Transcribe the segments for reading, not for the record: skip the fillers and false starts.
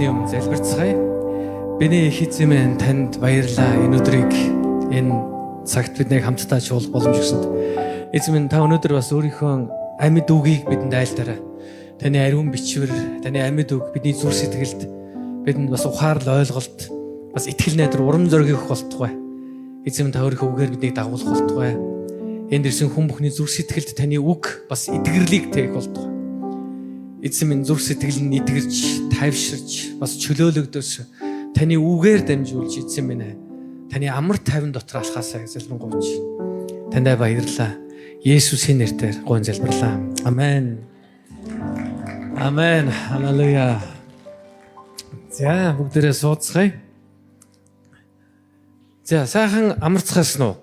Эзний өмнө залбирцгаая. Биний их эзэн минь, танд баярлалаа. Энэ өдрийг, энэ цагт биднийг хамтдаа чуулах боломж өгсөнд. Эзэн минь, та өнөөдөр бас өөрийнхөө амьд үгийг бидэнд айлтаарай. Таны ариун бичвэр, таны амьд үг бидний зүрх сэтгэлд, бидэнд бас ухаарл, ойлголт, бас итгэл найдар, урам зориг өгөх болтугай. Эзэн минь, та өөрийнхөө үгээр биднийг дагуулах болтугай. Энд ирсэн хүн бүхний зүрх сэтгэлд таны үг бас итгэрлийг тээх болтугай. Эзэн минь, зүрх сэтгэл нь итгэрч, тайвширч, бас чөлөөлөгдөөс таны үгээр дамжуулж, эзэн минь, таны амар тайван дотор алхаасаа гэж залбирanгуйч. Таньд баярлалаа. Есүсийн нэрээр гуйн залбирлаа. Амен. Амен. Халелуя. За, бүгдээрээ сууцгаая. За, сайхан амарцгаасан уу?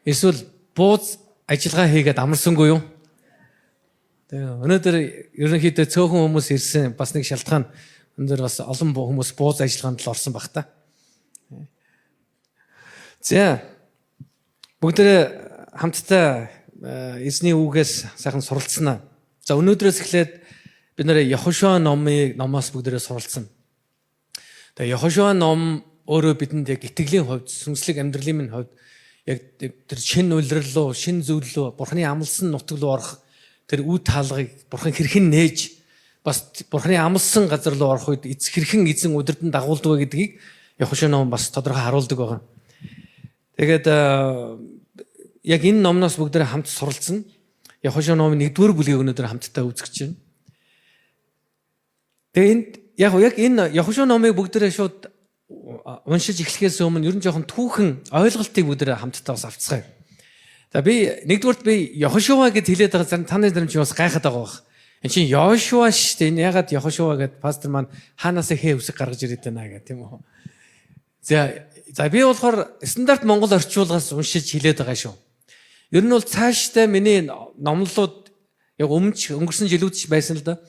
Эсвэл бууз ажиллагаа хийгээд амарсангүй юу? Тэгээ өнөөдөр ерөнхийдөө цөөхөн хүмүүс ирсэн, бас нэг шалтгаан өнөөдөр бас олон хүмүүс бууз ажиллагаанд л орсон баг та. За, бүгдээрээ хамтдаа эзний үгээс сайхан суралцсанаа. За, өнөөдрөөс эхлээд бид нэр Яхошуа номоос бүгдээрээ суралцсан. Тэгээ Яхошуа ном өөрөө бидэнд яг итгэлийн хувьд, сүнслэг амьдралын минь хувьд яг тэр шинэ улирал руу, шинэ зүйл рүү, Бурхны амласан нутаг руу орох тэр үе таалгыг Бурхан хэрхэн нээж, бас Бурхны амласан газар руу орох үед хэрхэн эзэн удирдан дагуулдаг вэ гэдгийг Яхошуа ном бас тодорхой харуулдаг байгаа. Тэгээд яг энэ номноос бүгдээрээ хамт суралцсан. Яхошуа номын 1-р бүлгийг өнөөдөр хамтдаа үзэж байна. Тэгээ энд яг энэ Яхошуа номыг бүгдээрээ шууд уншиж эхлэхээс өмнө ер нь жоохон түүхэн ойлголтыг бүгдээрээ хамтдаа бас авцгаая. За, би нэгдүгüрт би Яхошуа гэж хэлээд байгаа зарим таны зарим чи бас гайхаад байгаа байх. Энд чинь Йошуа шүү дээ. Энэ ягаад Яхошуа гэд пастор маань хаанаас хээ үсэг гаргаж ирээд байна гэх тийм үү. За, би болохоор стандарт монгол орчуулгаас уншиж хэлээд байгаа шүү. Ер нь бол цаашдаа миний номлолууд яг өмнө өнгөрсөн жилүүд ч байсан л да.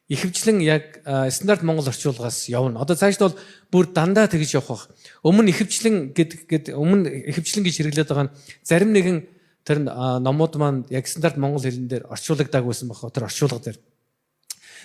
Ихэвчлэн яг стандарт монгол орчуулгаас явна. Одоо цаашдаа бол бүр дандаа тэгж явах бах. Өмнө ихэвчлэн гэд өмнө ихэвчлэн гэж хэрэглээд байгаа нь зарим нэгэн тэр номууд маань яг стандарт монгол хэлэн дээр орчуулагдаагүй байсан баг тэр орчуулга дээр.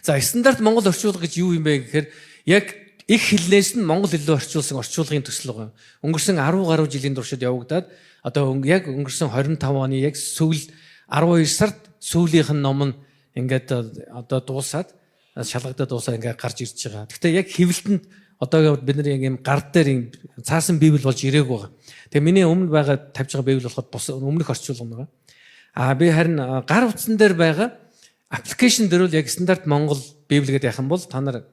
За, стандарт монгол орчуулга гэж юу юм бэ гэхээр яг их хэлнээс нь монгол хэл рүү орчуулсан орчуулгын төсөл байгаа. Өнгөрсөн 10 гаруй жилийн туршид явагдаад, одоо яг өнгөрсөн 25 оны яг сүүл 12 сард сүүлийнх нь ном нь ингээд одоо дуусаад, шалгагдаад дуусаа ингээд гарч ирж байгаа. Гэхдээ яг хэвлэлтэнд одоо бид нар яг юм гар дээр юм цаасан библ болж ирээгүй байгаа. Тэгээ миний өмнө байгаа тавьж байгаа библ болохоор бус өмнөх орчуулга байгаа. А би харин гар утсан дээр байгаа application дээр бол яг стандарт монгол библ гэдэг яхан бол та нар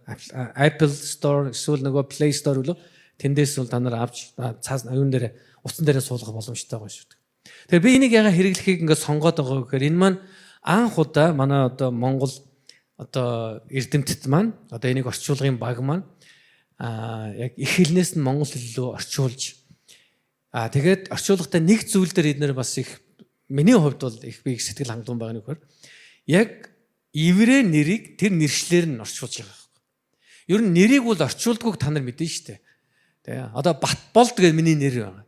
Apple Store эсвэл нөгөө Play Store үлээ, тэндээс бол та нар авч цаас юун дээр, утсан дээрээ суулгах боломжтой байгаа шүү дээ. Тэгэхээр би энийг ягаад хэрэглэхийг ингээд сонгоод байгаа гэхээр энэ маань анх удаа манай одоо Монгол одоо эрдэмтэд маань, одоо энийг орчуулгын баг маань яг их хэлнээс нь монгол хэл рүү орчуулж, тэгээд орчуулгатай нэг зүйл дээр эднэр бас их миний хувьд бол их би их сэтгэл хангалуун байгаа нь гэхээр яг еврей нэрийг тэр нэршлэр нь орчуулж байгаа байхгүй. Ер нь нэрийг бол орчуулдаггүйг та нар мэднэ шүү дээ. Тэ, одоо Батболд гэдэг миний нэр байгаа.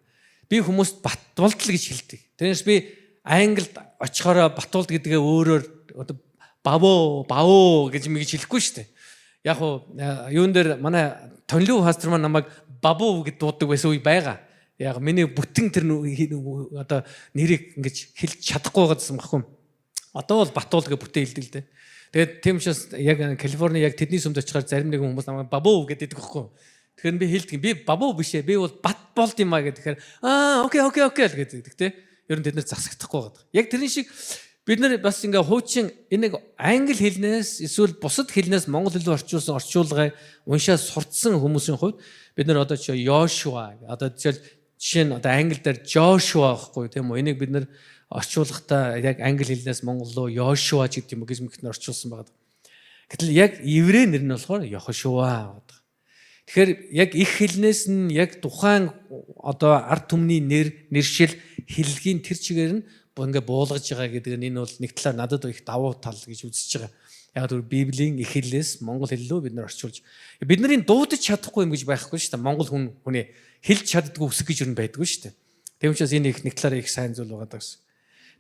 Би хүмүүст Батболд л гэж хэлдэг. Тэрнээс би Англид очихороо Батболд гэдгээ өөрөөр одоо бавоо бавоо гэж мэгж хэлэхгүй шүү дээ. Яг уу юун дээр манай Тонлуу пастор маань намайг Бабу гэд дууддаг байсан үе байгаа. Яг миний бүтэн тэр одоо нэрийг ингэж хэлж чадахгүй байгаадсан байхгүй. Одоо бол Батуул гэж бүтэн хэлдэг л дээ. Тэгээд тийм учраас яг Калифорни, яг тэдний сүмд очихоор зарим нэгэн хүмүүс намайг Бабу гэдэг байхгүй. Тэгэхээр би хэлдэг: "Би Бабу биш ээ. Би бол Бат болд юм а" гэхээр "Аа, okay" л гэдэг те. Ер нь тэд нар засагдахгүй байгаа. Яг тэрэн шиг бид нар бас ингээ хуучин энэ нэг англи хэлнээс эсвэл бусад хэлнээс монгол хэл рүү орчуулсан орчуулгыг уншаад сурцсан хүмүүсийн хувьд бид нар одоо чи Йошуа, одоо жишээл жишээ нь одоо англи дээр Joshua байхгүй, тийм үү? Энийг бид нар орчуулгахдаа яг англи хэлнээс монгол руу Йошуа ч гэдэг юм уу гэж мэт орчуулсан байгаа. Гэтэл яг еврей нэр нь болохоор Йохошуа гэдэг. Тэгэхээр яг их хэлнээс нь яг тухайн одоо ард түмний нэр, нэршил, хэллэгийн тэр чигээр нь ингээ буулгаж байгаа гэдэг нь энэ бол нэг талаар надад их давуу тал гэж үзэж байгаа. Яг тэр Библийн их хэллээс монгол хэл рүү бид нар орчуулж, бидний дуудаж чадахгүй юм гэж байхгүй шүү дээ. Монгол хүний хэлж чаддгүй үсэг гэж юу байдгүй шүү дээ. Тийм учраас энэ их нэг талаараа их сайн зүйл байгаа даа гэсэн.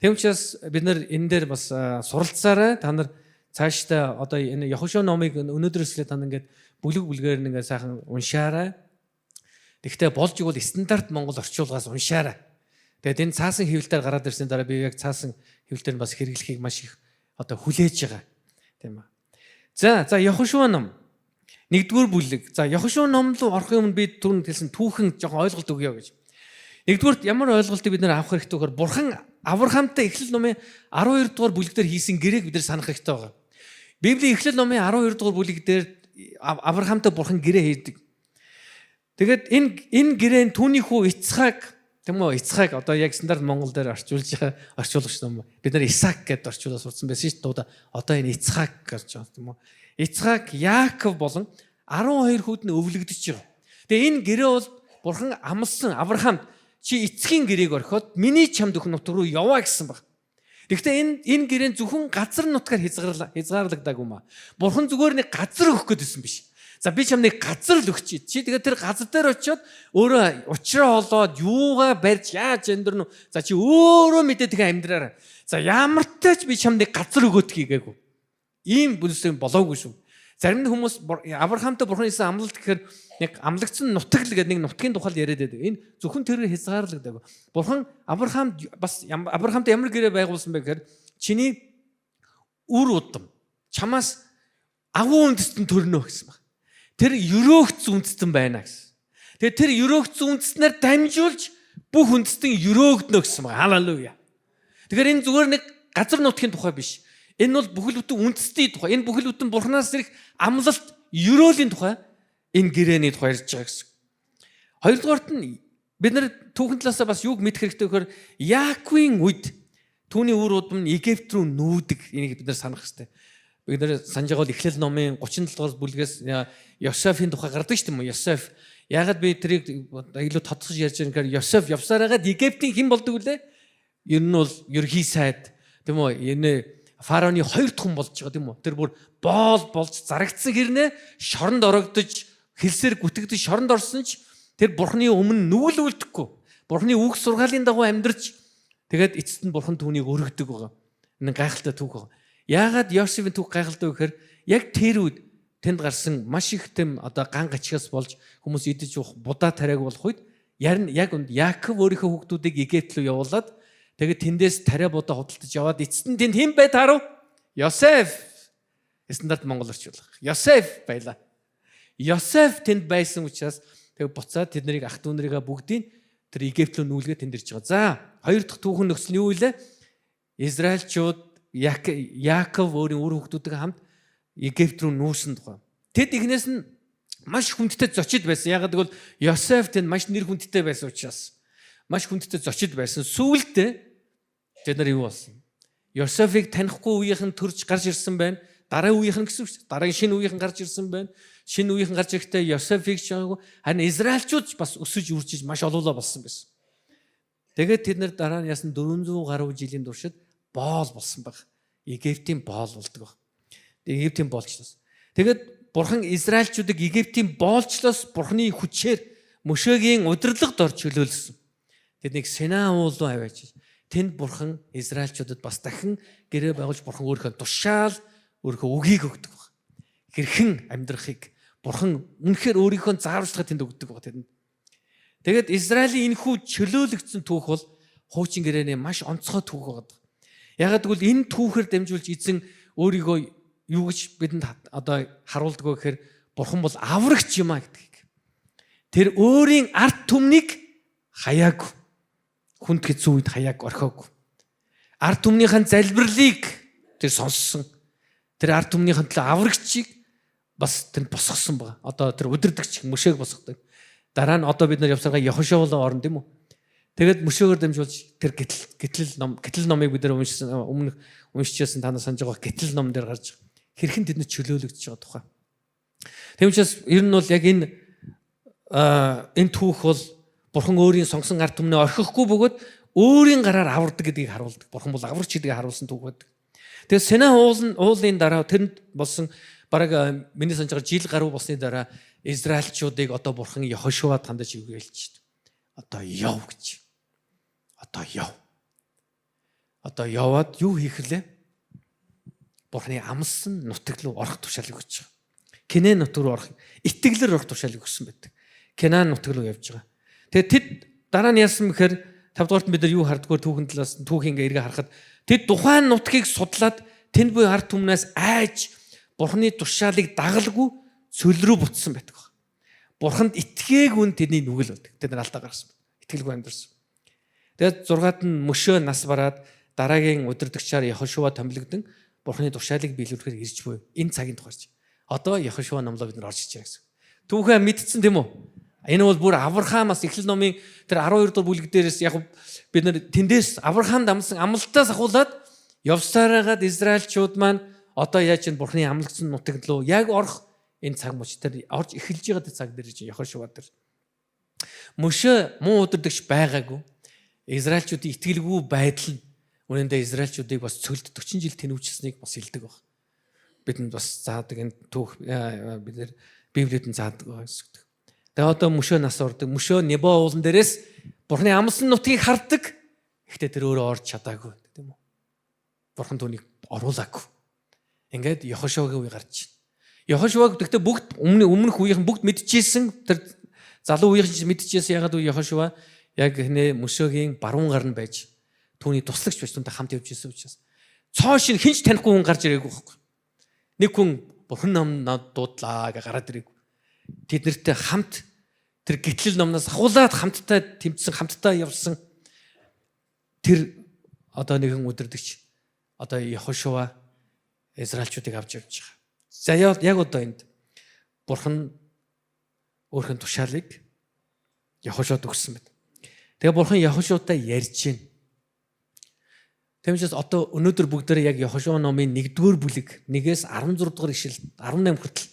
Тийм учраас бид нар энэ дээр бас суралцаарай. Та нар цаашдаа одоо энэ Яхошуа номыг өнөөдрөөс эхлээд та нар ингээд Бүлэг бүлгээр нь ингээ сайхан уншаарай. Тэгвэл болж игэл стандарт Монгол орчуулгаас уншаарай. Тэгээд энэ цаасан хэвлэлээр гараад ирсний дараа би яг цаасан хэвлэлээр бас хэрэглэхийг маш их одоо хүлээж байгаа. Тийм ээ. За Йохошуа ном 1-р бүлэг. За, Йохошуа ном руу орохын өмнө би түрүүнд хэлсэн түүхэн жоохон ойлголт өгье гэж. Нэгдүгээрт ямар ойлголтыг бид нар авах хэрэгтэй вэ гэхээр Бурхан Авраамтай Эхлэл номын 12 дугаар бүлэг дээр хийсэн гэрээг бид нар санах хэрэгтэй байгаа. Библийн Эхлэл номын 12 дугаар бүлэг дээр Авраамтай Бурхан гэрээ хийдэг. Тэгээд энэ гэрээ нь түүний хүү Ицхак, тийм үү? Ицхак одоо яг стандарт Монгол дээр орчуулж байгаа орчуулагч ном. Бид нар Исаак гэдээ орчуулаад сурсан байсан шүү дээ. Одоо энэ Ицхак гэж байгаа, тийм үү? Ицхак, Яаков болон 12 хүүд нь өвлөгдөж байгаа. Тэгээ энэ гэрээ бол Бурхан амласан Авраамд чи эцгийн гэрээг орхиод миний чамд өгөх нутаг руу яваа гэсэн баг. Тэгэхдээ энэ гэрээ зөвхөн газар нутгаар хязгаарлагдаагүй маа. Бурхан зүгээр нэг газар өгөх гэдсэн биш. За, би чам нэг газар л өгчий. Чи тэгээд тэр газар дээр очиод өөрөө учраа олоод юугаа барьж яаж амьдрна уу? За, чи өөрөө мэдээ тэгээ амьдраарай. За, ямар ч би чам нэг газар өгөөд хийгээгүй. Ийм бүлсэн болоогүй шүү. Зарим хүмүүс Авраамтай Бурхан хийсэн амлалт гэхээр нэг амлагдсан нутаг л гэдэг нэг нутгийн тухай яриад байдаг. Энэ зөвхөн тэрээр хязгаарлагдаагүй. Бурхан Авраамд бас Авраамтай ямар гэрээ байгуулсан бэ гэхээр чиний үр удам чамаас агуу үндэстэн төрнө гэсэн баг. Тэр ерөөгдсөн үндэстэн байна гэсэн. Тэгээ тэр ерөөгдсөн үндэстнээр дамжуулж бүх үндэстэн ерөөгдөнө гэсэн баг. Халелуя. Тэгэхээр энэ зүгээр нэг газар нутгийн тухай биш. Энэ бол бүхэл бүтэн үндэстний тухай. Энэ бүхэл бүтэн Бурханаас ирэх амлалт, ерөөлийн тухай, энэ гэрээний тухай ярьж байгаа гэсэн. Хоёрдугаарт нь бид нар түүхэн талаасаа бас юуг мэдэх хэрэгтэй гэхээр Яаковын үед түүний үр удам нь Египт рүү нүүдэг. Энийг бид нар санах хэрэгтэй. Бид нар санаж байгаа бол Эхлэл номын 37 дугаар бүлгээс Йосефийн тухай гардаг шүү дээ. Йосеф яагаад би тэрийг илүү тодтогч ярьж байгаа гэхээр Йосеф явсаар байгаад Египтийн хэн болдог вүлээ? Ер нь бол ерхий сайд, тийм үү? Энэ фараоны хоёр дахь хүн болж байгаа, тийм үү? Тэр бүр боол болж зарагдсан хэрнээ шоронд орогдож, хэлсээр гүтгэдэж шоронд орсон ч тэр Бурхны өмнө нүгэл үлдэхгүй. Бурхны үг сургаалын дагуу амьдарч, тэгээд эцэст нь Бурхан түүнийг өргөдөг байгаа. Энэ гайхалтай түүх байгаа. Яагаад Йосефийн түүх гайхалтай вэ гэхээр яг тэр үед тэнд гарсан маш их тэм одоо ган гачигаас болж хүмүүс идэж уух будаа тариаг болох үед яг үнд Яаков өөрийнхөө хүүхдүүдийг Египт рүү явуулаад, тэгээд тэндээс тариа будаа худалдаж яваад эцэст нь тэнд хэн бай таарав? Йосеф. Стандарт монгол орчуулга. Йосеф байлаа. Йосеф тэнд байсан учраас тэг буцаад тэд нарыг, ах дүү нарыгаа бүгдийг тэр Египт рүү нүүлгээд тэнд ирж байгаа. За, хоёр дахь түүхэн нөхцөл нь юу вэ? Израильчууд Яаков өөрийн үр хүүхдүүдтэй хамт Египт рүү нүүсэн тухай. Тэд эхнээс нь маш хүндтэй зочид байсан. Яг гэвэл Йосеф тэнд маш нэр хүндтэй байсан учраас маш хүндтэй зочид байсан. Сүүлдээ тэд нар юу болсон? Йосефийг танихгүй үеийнхэн төрж гарч ирсэн байна. Дараа үеийнхэн гэсэн үг шүү. Дараагийн шинэ үеийнхэн гарч ирсэн байна. Шинэ үеийнхэн гарч ирэхдээ Йосефийг ч байгаагүй. Харин Израильчууд бас өсөж үржиж маш олоолаа болсон байсан. Тэгээд тэд нар дараа нь ясан 400 гаруй жилийн туршид боол болсон баг. Египтийн боол болдог баг. Египтийн боолчлоос. Тэгээд Бурхан Израильчуудыг Египтийн боолчлоос Бурханы хүчээр Мөшөгийн удирдлагад орж чөлөөлсөн. Тэднийг Сина уулуу аваач. Тэнд Бурхан Израильчуудад бас дахин гэрээ байгуулж, Бурхан өөрийнхөө тушаал, өөрийнхөө үгийг өгдөг баг. Хэрхэн амьдрахыг Бурхан үнэхээр өөрийнхөө зааварчилгаа тэнд өгдөг баг тэдэнд. Тэгээд Израилийн энэхүү чөлөөлөгдсөн түүх бол хуучин гэрээний маш онцгой түүх байдаг. Яагаад гэвэл энэ түүхээр дамжуулж эзэн өөрийгөө юу гэж бидэнд одоо харуулдаг вэ гэхээр Бурхан бол аврагч юм а гэдгийг. Тэр өөрийн ард түмнийг хаяагүй. Хүнд хэцүү үед хаяаг орхиогүй. Ард түмнийхэн залбирлыг тэр сонссон. Тэр ард түмнийхэн төлөө аврагчийг бас тэнд босгосон байгаа. Одоо тэр удирдагч Мөшөөг босгодог. Дараа нь одоо бид нар явсараа Йохошуа орно, тийм үү? Тэгээд Мөшөөгөр дамжуулж тэр гэтэл номыг бид нар уншсан, өмнө уншижсэн, та нар санаж байгаа гэтэл ном дээр гарч хэрхэн тэдний чөлөөлөгдөж байгаа тухай. Тийм учраас ер нь бол яг энэ түүх бол Бурхан өөрийн сонгосон ард түмнээ орхихгүй бөгөөд өөрийн гараар авардаг гэдгийг харуулдаг. Бурхан бол аврагч гэдгийг харуулсан түүх байдаг. Тэгээд Сина уулын дараа тэрэнд болсон бараг миний санаж байгаа жил гаруй болсны дараа Израильчуудыг одоо Бурхан Йохошуад хандаж ивгэлж, одоо яв гэж. Одоо яв. Одоо яваад юу хийх лээ? Бурханы амласан нутаг руу орох тушаалыг өгч байгаа. Кенен нутг руу орох итгэлээр орох тушаалыг өгсөн байдаг. Кенан нутг руу явж байгаа. Тэгээд тэд дараа нь яасан бэхээр 5 дугаарт бид нар юу хардгаар түүхэн талаас түүхийн ингээ эргээ харахад тэд тухайн нутгийг судлаад тэнд буй ард түмнээс айж Бурхны тушаалыг дагалгүй цөл рүү буцсан байдаг. Бурханд итгээгүй нь тэдний нүгэл болдог. Тэд нар алдаа гаргасан. Итгэлгүй амьдарсан. Тэгээд 6-ад нь мөшөө нас бараад дараагийн удирдагчаар Яхошуа томилогдсон Бурхны тушаалыг биелүүлэхээр ирж буй. Энэ цагийн тухайч. Одоо Яхошуа номлоо бид нар орж иж байгаа гэсэн. Түүхээ мэдсэн тийм үү? Энэ бол бүр Авраамаас Эхлэл номын тэр 12 дугаар бүлэг дээрээс яг бид нар тэндээс Авраам дамсан амлалтаас ахуулаад явсараагаад Израильчууд маань одоо яаж энэ Бурхны амлагдсан нутагт руу яг орох энэ цаг мөч тэр орж эхэлж байгаа цаг дээр чинь Яхошуа дээр Мөшөө муу удирдагч байгаагүй. Израильчуудын итгэлгүй байдал нь үнэндээ Израильчуудыг бас цөлд 40 жил тэнүүчсэнийг бас хэлдэг баг. Бидэнд бас заадаг энэ түүх бид нар Библиэд нь заадаг байгаа гэсэн үг. Тэгээ одоо мөшөө нас ордог. Мөшөө Небо уулан дээрээс Бурхны амласан нутгийг хардаг. Гэхдээ тэр өөрөө орж чадаагүй, тийм үү? Бурхан түүнийг оруулаагүй. Ингээд Йохошуагийн үе гарч байна. Йохошуаг гэхдээ бүгд өмнөх үеийнхэн бүгд мэдчихсэн. Тэр залуу үеийнхэн ч мэдчихсэн. Ягаад үе Йохошуа яг хнэ мөшөөгийн баруун гар нь байж түүний туслагч байж түүнтэй хамт явж ирсэн учраас цоо шин хинч танихгүй хүн гарч ирээгүй байхгүй. Нэг хүн бурхан ном над дуудлаа гэж гараад ирээгүй. Тэд нартэй хамт тэр гитлэл номноос ахуулаад хамтдаа тэмцсэн, хамтдаа явсан тэр одоо нэгэн удирдагч одоо Йохошуа Израильчуудыг авч явж байгаа. За яг одоо энд бурхан өөрхөн тушаалыг Йохошуад өгсөн байна. Тэгээ бурхан Йохошуатай ярьж байна. Тэгмээс одоо өнөөдөр бүгдээрээ яг Йохошуа номын 1-р бүлэг 1-ээс 16 дугаар ишлэл 18 хүртэл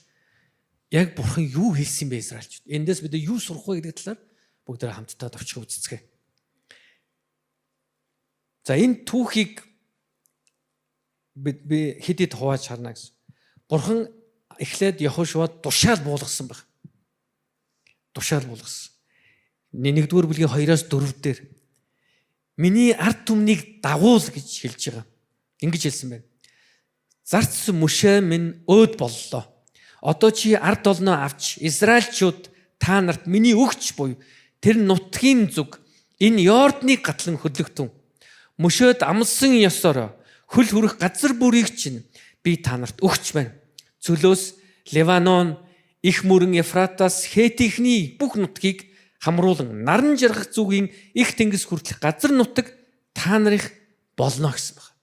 яг бурхан юу хэлсэн бэ Израильчууд? Эндээс бид юу сурах вэ гэдэг талаар бүгдээрээ хамтдаа товчхон үздэцгээе. За энэ түүхийг би хэд хэд хувааж харна гэсэн. Бурхан эхлээд Йохошуад тушаал буулгасан баг. Тушаал буулгасан. 1-р бүлгийн 2-оос 4 дээр миний ард түмнийг дагуул гэж хэлж байгаа. Ингэж хэлсэн байна. Зарц мөшөө минь өөд боллоо. Одоо чи ард олноо авч Израильчууд та нарт миний өгч буй тэр нутгийн зүг энэ Йордныг гатлан хөдлөгтөн. Мөшөөд амлсан ёсоор хөл хүрэх газар бүрийг чинь би та нарт өгч байна. Цөлөөс Ливанон, их мөрөн Ефратаас Хетийнхний бүх нутгийг хамруулан наран жаргах зүгийн их тэнгис хүртэлх газар нутаг та нарых болно гэсэн байна.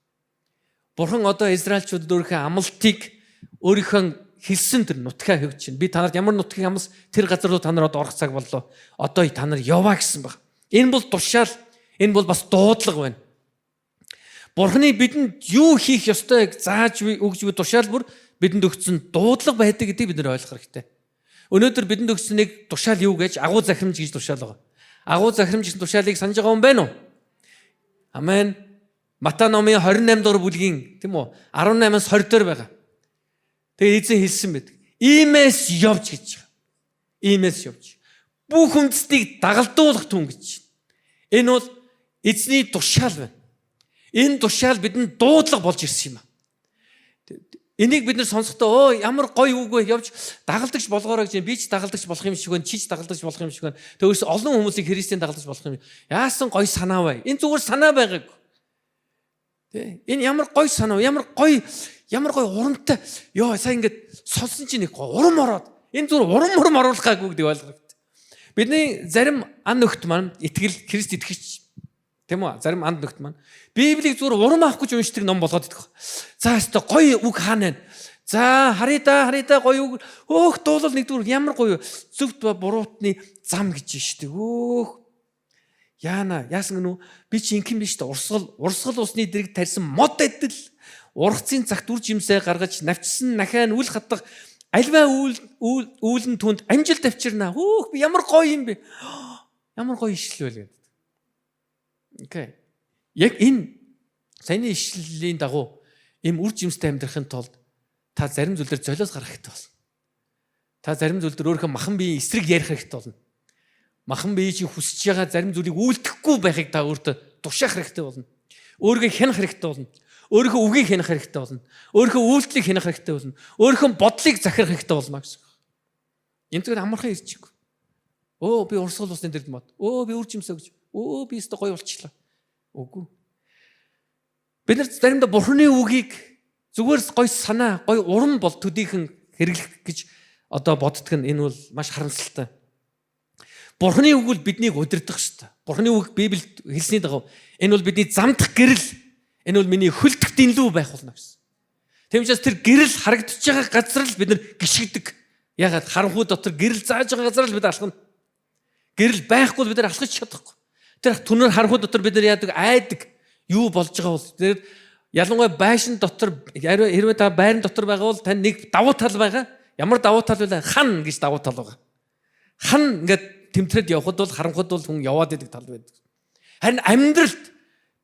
Бурхан одоо Израильчуудад өөрийнхөө амлалтыг өөрийнхөө хэлсэн тэр нутгаа хөвч чинь. Би та нарт ямар нутгийг амлас тэр газар руу та нар одоо орох цаг боллоо. Одоо та нар яваа гэсэн баг. Энэ бол тушаал, энэ бол бас дуудлага байна. Бурханы бидэнд юу хийх ёстойг зааж өгч буй тушаал бүр бидэнд өгсөн дуудлага байдаг гэдгийг бид нар ойлгох хэрэгтэй. Өнөөдөр бидэнд өгсөн нэг тушаал юу гэж агуу захирамж гэж тушаал байгаа. Агуу захирамж гэсэн тушаалыг санаж байгаа хүн байна уу? Амен. Матай номын 28 дугаар бүлгийн тийм үү? 18-аас 20 дээр байгаа. Тэгээ эзэн хэлсэн байдаг. Иймээс явж гэж байгаа. Иймээс явж. Бүх үндэстнийг дагалдуулах түн гэж. Энэ бол эзний тушаал байна. Энэ тушаал бидэнд дуудлага болж ирсэн юм а. Энийг бид нар сонсохдоо оо ямар гоё үг вэ, явж дагалдагч болгоорой гэж, би ч дагалдагч болох юм шиг байна, чи ч дагалдагч болох юм шиг байна. Тэгээс олон хүмүүсийг Христийн дагалдагч болох юм. Яасан гоё санаа вэ? Энэ зүгээр санаа байгаагүй. Тэ? Энэ ямар гоё санаа, ямар гоё, ямар гоё урамтай. Йоо, сайн ингээд сонсон чинь нэг гоё урам ороод. Энэ зүгээр урам урам оруулах гайгүй гэдэг ойлгох хэрэгтэй. Бидний зарим ан нөхд маань итгэл Христ итгэгч тийм үү? Зарим анд нөхд маань Библийг зүгээр урам авах гэж уншдаг ном болгоод идэх. За өстой гоё үг хаана вэ? За харъя да, харъя да, гоё үг. Өөх дуулал нэгдүгээр ямар гоё. Зөвхт ба буруутны зам гэж штеп. Өөх. Яана, яасан гэнэ үү? Би чи инхэн биш та. Урсгал усны дэрэг тарьсан мод адил. Ургацын цагт үр жимсээ гаргаж навчсан нахаа нь үл хатах альва үйл үүлэн түнд амжилт авчирна. Хөөх би ямар гоё юм бэ? Ямар гоё ишлэл вэ гэдэг. Окей. Яг энэ саяны ишлэлийн дагуу ийм үр жимстэй амьдрахын тулд та зарим зүйлээр золиос гаргах хэрэгтэй болно. Та зарим зүйл дээр өөрийнхөө махан биеийн эсрэг ярих хэрэгтэй болно. Махан бие чинь хүсэж байгаа зарим зүйлийг үйлдэхгүй байхыг та өөртөө тушаах хэрэгтэй болно. Өөрийгөө хянах хэрэгтэй болно. Өөрийнхөө үгийг хянах хэрэгтэй болно. Өөрийнхөө үйлдэлийг хянах хэрэгтэй болно. Өөрийнхөө бодлыг захирах хэрэгтэй болно гэсэн. Энэ зүгээр амархан ирчихгүй. Өө, би урсгал усны дэрд мод. Өө, би үр жимсээ гэж. Өө, би өстө гоё болчихлоо. Үгүй. Бид нар заримдаа Бурхны үгийг зүгээр гоё санаа, гоё урам бол төдийхөн хэрэглэх гэж одоо боддог нь энэ бол маш харамсалтай. Бурхны үг бол биднийг удирдах ёстой. Бурхны үг, Библиэд хэлсний дагуу, энэ бол бидний замдах гэрэл, энэ бол миний хөлдөх дэнлүү байх болно гэсэн. Тийм учраас тэр гэрэл харагдаж байгаа газар л бид нар гიშгдэг. Яагаад? Харанхуй дотор гэрэл зааж байгаа газар л бид алхана. Гэрэл байхгүй бол бид нар алхаж чадахгүй. Тэр түнэр харанхуй дотор бид нар яадаг? Айдаг. Юу болж байгаа бол тэр ялангуяа байшин дотор, хэрвээ та байран дотор байгаа бол тань нэг давуу тал байгаа. Ямар давуу тал вэ? Хан гэж давуу тал байгаа. Хан ингээд тэмтрээд явхад бол харанхуйд бол хүн яваад идэг тал байдаг. Харин амьдралд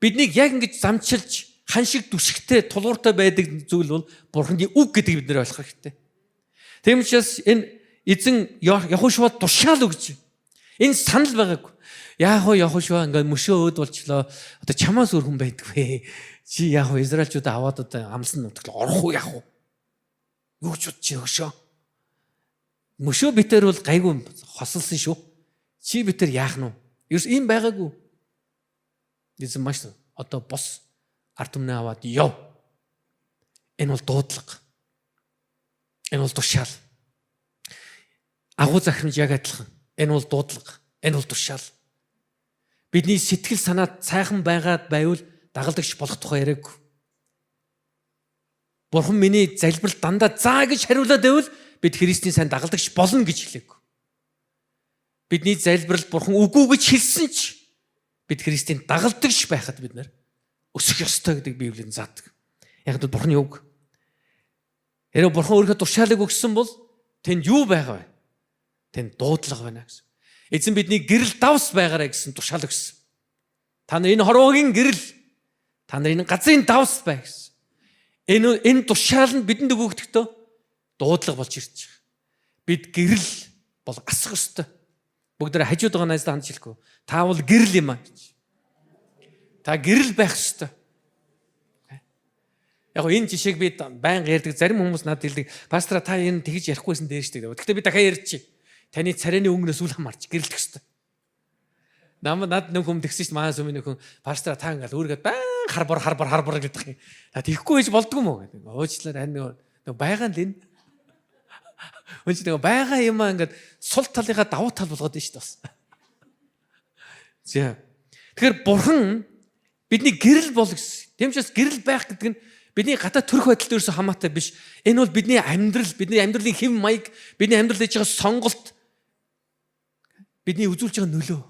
биднийг яг ингэж замчилж хан шиг түшигтэй, тулгууртай байдаг зүйл бол Бурхны үг гэдгийг бид нэр ойлгох хэрэгтэй. Тийм учраас энэ эзэн Яхошуа тушаал өгч, энэ санал байгаагүй. Яг уу, Яхошуа, ингээд мөшөө өөд болчлоо. Одоо чамаас өөр хүн байдгүй. Чи яг уу Израильчуудаа аваад одоо амлсан нутагт орох уу, яах вэ? Юу ч бодчих өшөө. Мөшөө битэр бол гайгүй хосолсон шүү. Чи битэр яах нь вэ? Ерөөс ийм байгаагүй. Эзэн маш одоо бос, ард түмнээ аваад яв. Энэ бол дуудлага. Энэ бол тушаал. Агуу захирамж яг адилхан. Энэ бол дуудлага. Энэ бол тушаал. Бидний сэтгэл санаа сайхан байгаад байвал дагалдагч болох тухай яриаггүй. Бурхан миний залбирал дандаа заа гэж хариулаад байвал бид Христийн сайн дагалдагч болно гэж хэлээгүй. Бидний залбирал Бурхан үгүй гэж хэлсэн ч бид Христийн дагалдагч байхад бид нэр өсөх ёстой гэдэг Библийн заадаг. Яг л Бурханы үг. Хэрвээ Бурхан өөрийнхөө тушаалыг өгсөн бол тэнд юу байгаа вэ? Тэнд дуудлага байна гэсэн. Эзэн бидний гэрэл давс байгаарай гэсэн тушаал өгсөн. Та нар энэ хорвоогийн гэрэл, та нар энэ газрын давс бай гэсэн. Энэ тушаал нь бидэнд өгөгдөхдөө дуудлага болж ирж байгаа. Бид гэрэл бол асах ёстой. Бүгд хажууд байгаа найздаа хандж хэлэхгүй. Та бол гэрэл юм аа гэж. Та гэрэл байх ёстой. Яг энэ жишээг би байнга ярьдаг. Зарим хүмүүс надад хэлдэг. "Пастора, та энэ тэгж ярихгүйсэн дээр шүү дээ." Гэхдээ би дахиад ярьчих. Таны царайны өнгөнөөс үл хамаарч гэрэлтэх ёстой. Намайг над нэг хүн тэгсэн шүү дээ. Манай сүмийн нөхөн, "Пастора, та ингээл өөрийгөө байн харбар харбар харбар гэдэг юм. Та тэгэхгүй байж болдгүй юм уу?" гэдэг. Уучлаарай, харин нөгөө байгаа нь л энэ. Хүн чинь нөгөө байгаа юм аа ингээд сул талынхаа давуу тал болгоод байна шүү дээ бас. За. Тэгэхээр Бурхан бидний гэрэл бол гэсэн. Тийм учраас гэрэл байх гэдэг нь бидний гадаа төрөх байдал дээрээс хамаатай биш. Энэ бол бидний амьдрал, бидний амьдралын хэв маяг, бидний амьдрал хийж байгаа сонголт, бидний үзүүлж байгаа нөлөө.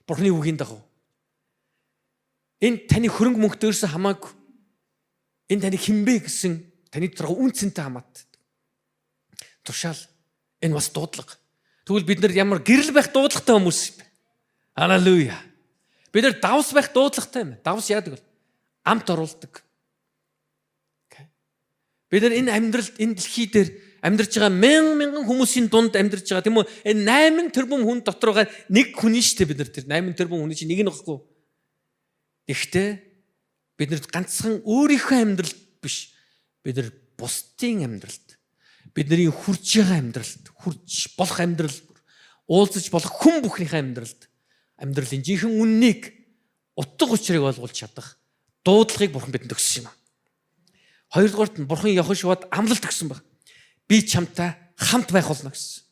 Бурхны үгийн дагуу. Энэ таны хөрөнгө мөнгө дээрээс хамаагүй. Энэ таны хинбэ гэсэн таны доторх үн цэнтэй хамаатай. Тушаал, энэ бас дуудлага. Тэгвэл бид нар ямар гэрэл байх дуудлагатай хүмүүс юм бэ? Халелуя. Бид нар давс байх дуудлагатай юм. Давс яадаг бол амт оруулдаг. Бид нар энэ амьдралд, энэ дэлхий дээр амьдарч байгаа мянган мянган хүмүүсийн дунд амьдарч байгаа, тийм үү? Энэ 8 тэрбум хүн дотор байгаа нэг хүн шүү дээ, бид нар тэр 8 тэрбум хүний чинь нэг нь баггүй. Тэгэхдээ бид нар ганцхан өөрийнхөө амьдралд биш. Бид нар бусдын амьдралд, бидний хүрж байгаа амьдралд, хүрж болох амьдрал, уулзаж болох хүн бүхнийхээ амьдралд амьдралын жинхэнэ үннийг, утга учирыг ойлгуулж чадах дуудлагыг Бурхан бидэнд өгсөн юм а. Хоёрдугаарт нь Бурхан Яхошуад амлалт өгсөн баг. Би чамтай хамт байх болно гэсэн.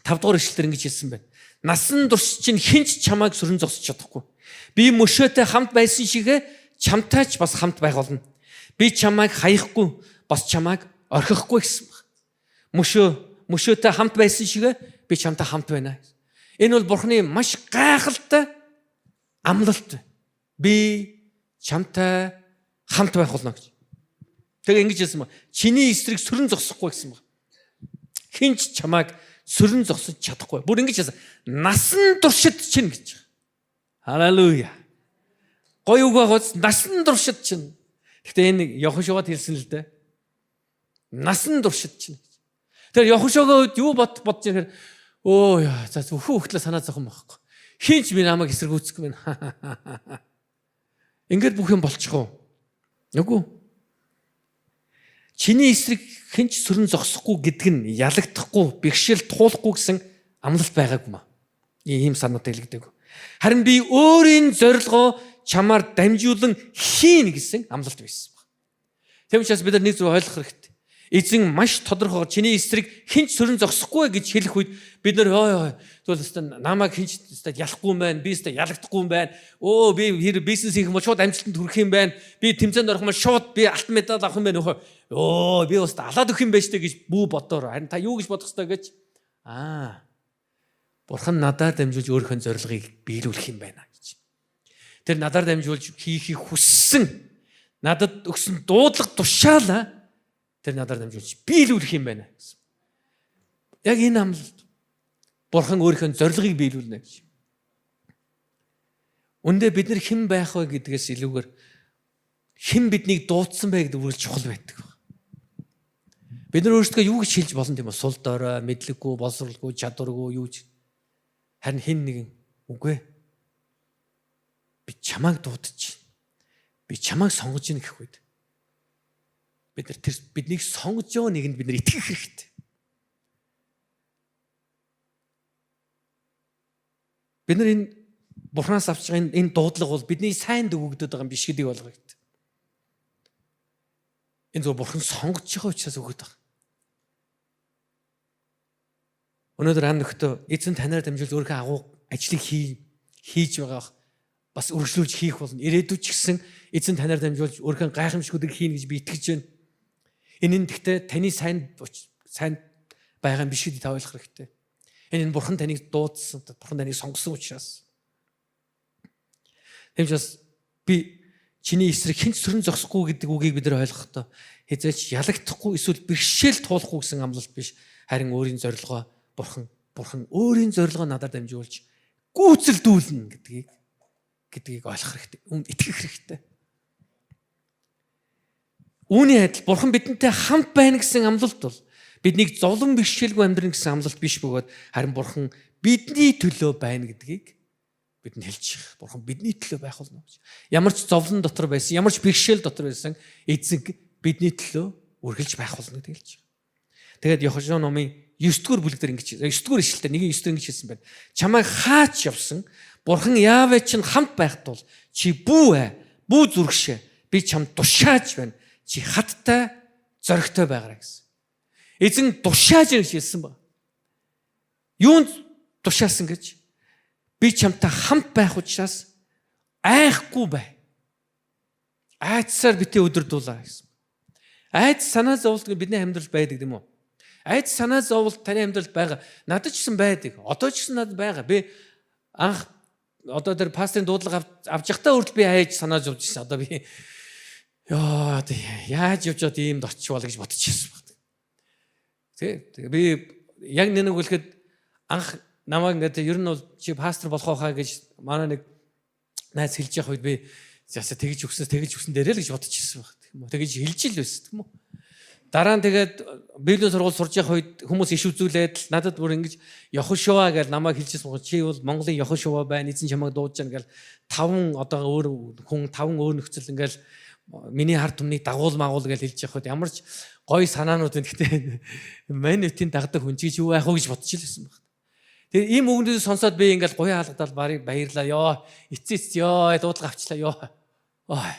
5 дугаар ишлэлээр ингэж хэлсэн байна. Насан турш чинь хэн ч чамайг сөрөн зогсож чадахгүй. Би мөшөөтэй хамт байсан шигэ чамтай ч бас хамт байх болно. Би чамайг хаяхгүй, бас чамайг орхихгүй гэсэн баг. Мөшөөтэй хамт байсан шигэ би чамтай хамт байна. Энэ бол Бурхны маш гайхалтай амлалт. Би чамтай хамт байх болно гэж. Тэгээ ингэж хэлсэн ба. Чиний эсрэг сөрөн зогсохгүй гэсэн баг. Хэн ч чамайг сөрөн зогсож чадахгүй. Бүр ингэж хэлсэн. Насан туршид чинь гэж. Халелуя. Гоё үг байгаац, насан туршид чинь. Гэхдээ энэ Яхошуад хэлсэн л дээ. Насан туршид чинь. Тэгэхээр Яхошуагийн хувьд юу бодож ирэхээр өө яа, за, өхөө хөлтлөө санаа зовхон байхгүй. Хэн ч би намайг эсэргүүцэхгүй байна. Ингээд бүх юм болчих уу? Үгүй. Чиний эсрэг хэн ч сөрөн зогсохгүй гэдэг нь ялагдахгүй, бэрхшээл туулахгүй гэсэн амлалт байгаагүй маа. Ийм санаатай хэлэгдэг. Харин би өөрийн зорилгоо чамаар дамжуулан хийнэ гэсэн амлалт байсан баг. Тийм учраас бид нар нэг зүйл ойлгох хэрэгтэй. Эзэн маш тодорхой чиний эсрэг хэн ч сөрөн зогсохгүй гэж хэлэх үед бид нар ёо тэгвэл өстө намайг хэн ч өстө ялахгүй юм байна, би өстө ялагдахгүй юм байна. Өө би хэр бизнес хийх юм бол шууд амжилтанд хүрэх юм байна. Би тэмцээнд орох юм бол шууд би алтан медаль авах юм байна нөхөө. Өө би өстө алаад өгөх юм байна штэ гэж бүү бодоор. Харин та юу гэж бодох ёстой гэж Бурхан надаар дамжуулж өөрийнхөө зорилгыг биелүүлэх юм байна гэж. Тэр надаар дамжуулж хийхийг хүссэн надад өгсөн дуудлага тушаалаа тэр надаар дамжуулж биелүүлэх юм байна гэсэн. Яг энэ амлалт Бурхан өөрийнхөө зорилгыг биелүүлнэ гэж. Үндэ бид нар хэн байх вэ гэдгээс илүүгээр хэн биднийг дуудсан бэ гэдэг үргэлж чухал байдаг. Бид нар өөрсдөө юу гэж хэлж болно тийм үү? Сул дорой, мэдлэггүй, боловсролгүй, чадваргүй юу ч. Харин хэн нэгэн үгүй. Би чамайг дуудаж. Би чамайг сонгож ийн гэх үед бид нар тэр биднийг сонгож байгаа нэгэнд бид нар итгэх хэрэгтэй. Бид нар энэ Бурханаас авч байгаа энэ дуудлага бол бидний сайн өгөгдөд байгаа юм биш гэдгийг ойлгох хэрэгтэй. Энэ зөв Бурхан сонгож байгаа учраас өгöd байгаа. Өнөөдөр ан нөхдөө эзэн танаар дамжуулж өөрийнхөө агуу ажлыг хийж байгаа бас үргэлжлүүлж хийх болно. Ирээдүйд ч гэсэн эзэн танаар дамжуулж өөрийнхөө гайхамшгуудыг хийнэ гэж би итгэж байна. Энэ нь гэхдээ таны сайн байгаа юм биш гэдгийг та ойлгох хэрэгтэй. Энэ нь Бурхан таныг дуудсан, Бурхан таныг сонгосон учраас. Тийм учраас би чиний эсрэг хэн ч сөрөн зогсохгүй гэдэг үгийг бид нар ойлгохдоо хэзээ ч ялагдахгүй эсвэл бэрхшээл туулахгүй гэсэн амлалт биш. Харин өөрийн зорилгоо Бурхан өөрийн зорилгоо надаар дамжуулж гүйцэлдүүлнэ гэдгийг ойлгох хэрэгтэй. Итгэх хэрэгтэй. Үүний адил Бурхан бидэнтэй хамт байна гэсэн амлалт бол биднийг зовлон бэрхшээлгүй амьдрна гэсэн амлалт биш бөгөөд харин Бурхан бидний төлөө байна гэдгийг бидэнд хэлж байгаа. Бурхан бидний төлөө байх болно гэж. Ямар ч зовлон дотор байсан, ямар ч бэрхшээл дотор байсан эзэн бидний төлөө үргэлж байх болно гэдгийг хэлж байгаа. Тэгээд Йохошуа номын 9-р бүлэг дээр ингэж 9-р ишлэлээр 1-9 ингэж хэлсэн байна. Чамайг хаач явсан Бурхан Яавэ чинь хамт байх тул чи бүү зүрхшээ. Би чамд тушааж байна. Чи хаттай зоригтой байгаарай гэсэн. Эзэн тушааж гэж хэлсэн ба. Юунд тушаасан гэж? Би чамтай хамт байх учраас айхгүй бай. Айдсаар битээ өдөрдүүлээ гэсэн. Айдас санаа зовлт бидний амьдрал байдаг юм уу? Айдас санаа зовлт таны амьдралд байгаа. Надад ч гэсэн байдаг. Одоо ч гэсэн надад байгаа. Би анх одоо тэр пасторын дуудлага авч явахдаа хүртэл би айж санаа зовж ирсэн. Одоо би ёо яаж явж одоо иймд очивол гэж бодож ирсэн баг. Тэ би яг нэг үлэхэд анх намайг ингээд ер нь бол чи пастор болох байхаа гэж манай нэг найз хэлж явах үед би ясаа тэгж өгсөн дээрээ л гэж бодож ирсэн баг. Тийм үү. Тэгж хэлж л байсан тийм үү. Дараа нь тэгээд Библийн сургууль сурж явах үед хүмүүс иш үзүүлээд надад бүр ингэж Йохошуа гэж намайг хэлжсэн байгаа. Чи бол Монголын Йохошуа байна. Эзэн чамайг дуудаж байна гэл 5 одоо өөр хүн 5 өөр нөхцөл ингээл миний хард түмнийг дагуул магуул гэж хэлж явах үед ямар ч гоё санаанууд байна. Гэтэ манитын дагдаг хүн чи юу байх вэ гэж бодож л байсан баг. Тэгээд ийм үгнүүдийг сонсоод би ингээл гоё хаалгадал барыг баярлаа. Ёо эцэс ёо дуудлага авчлаа ёо. Ой.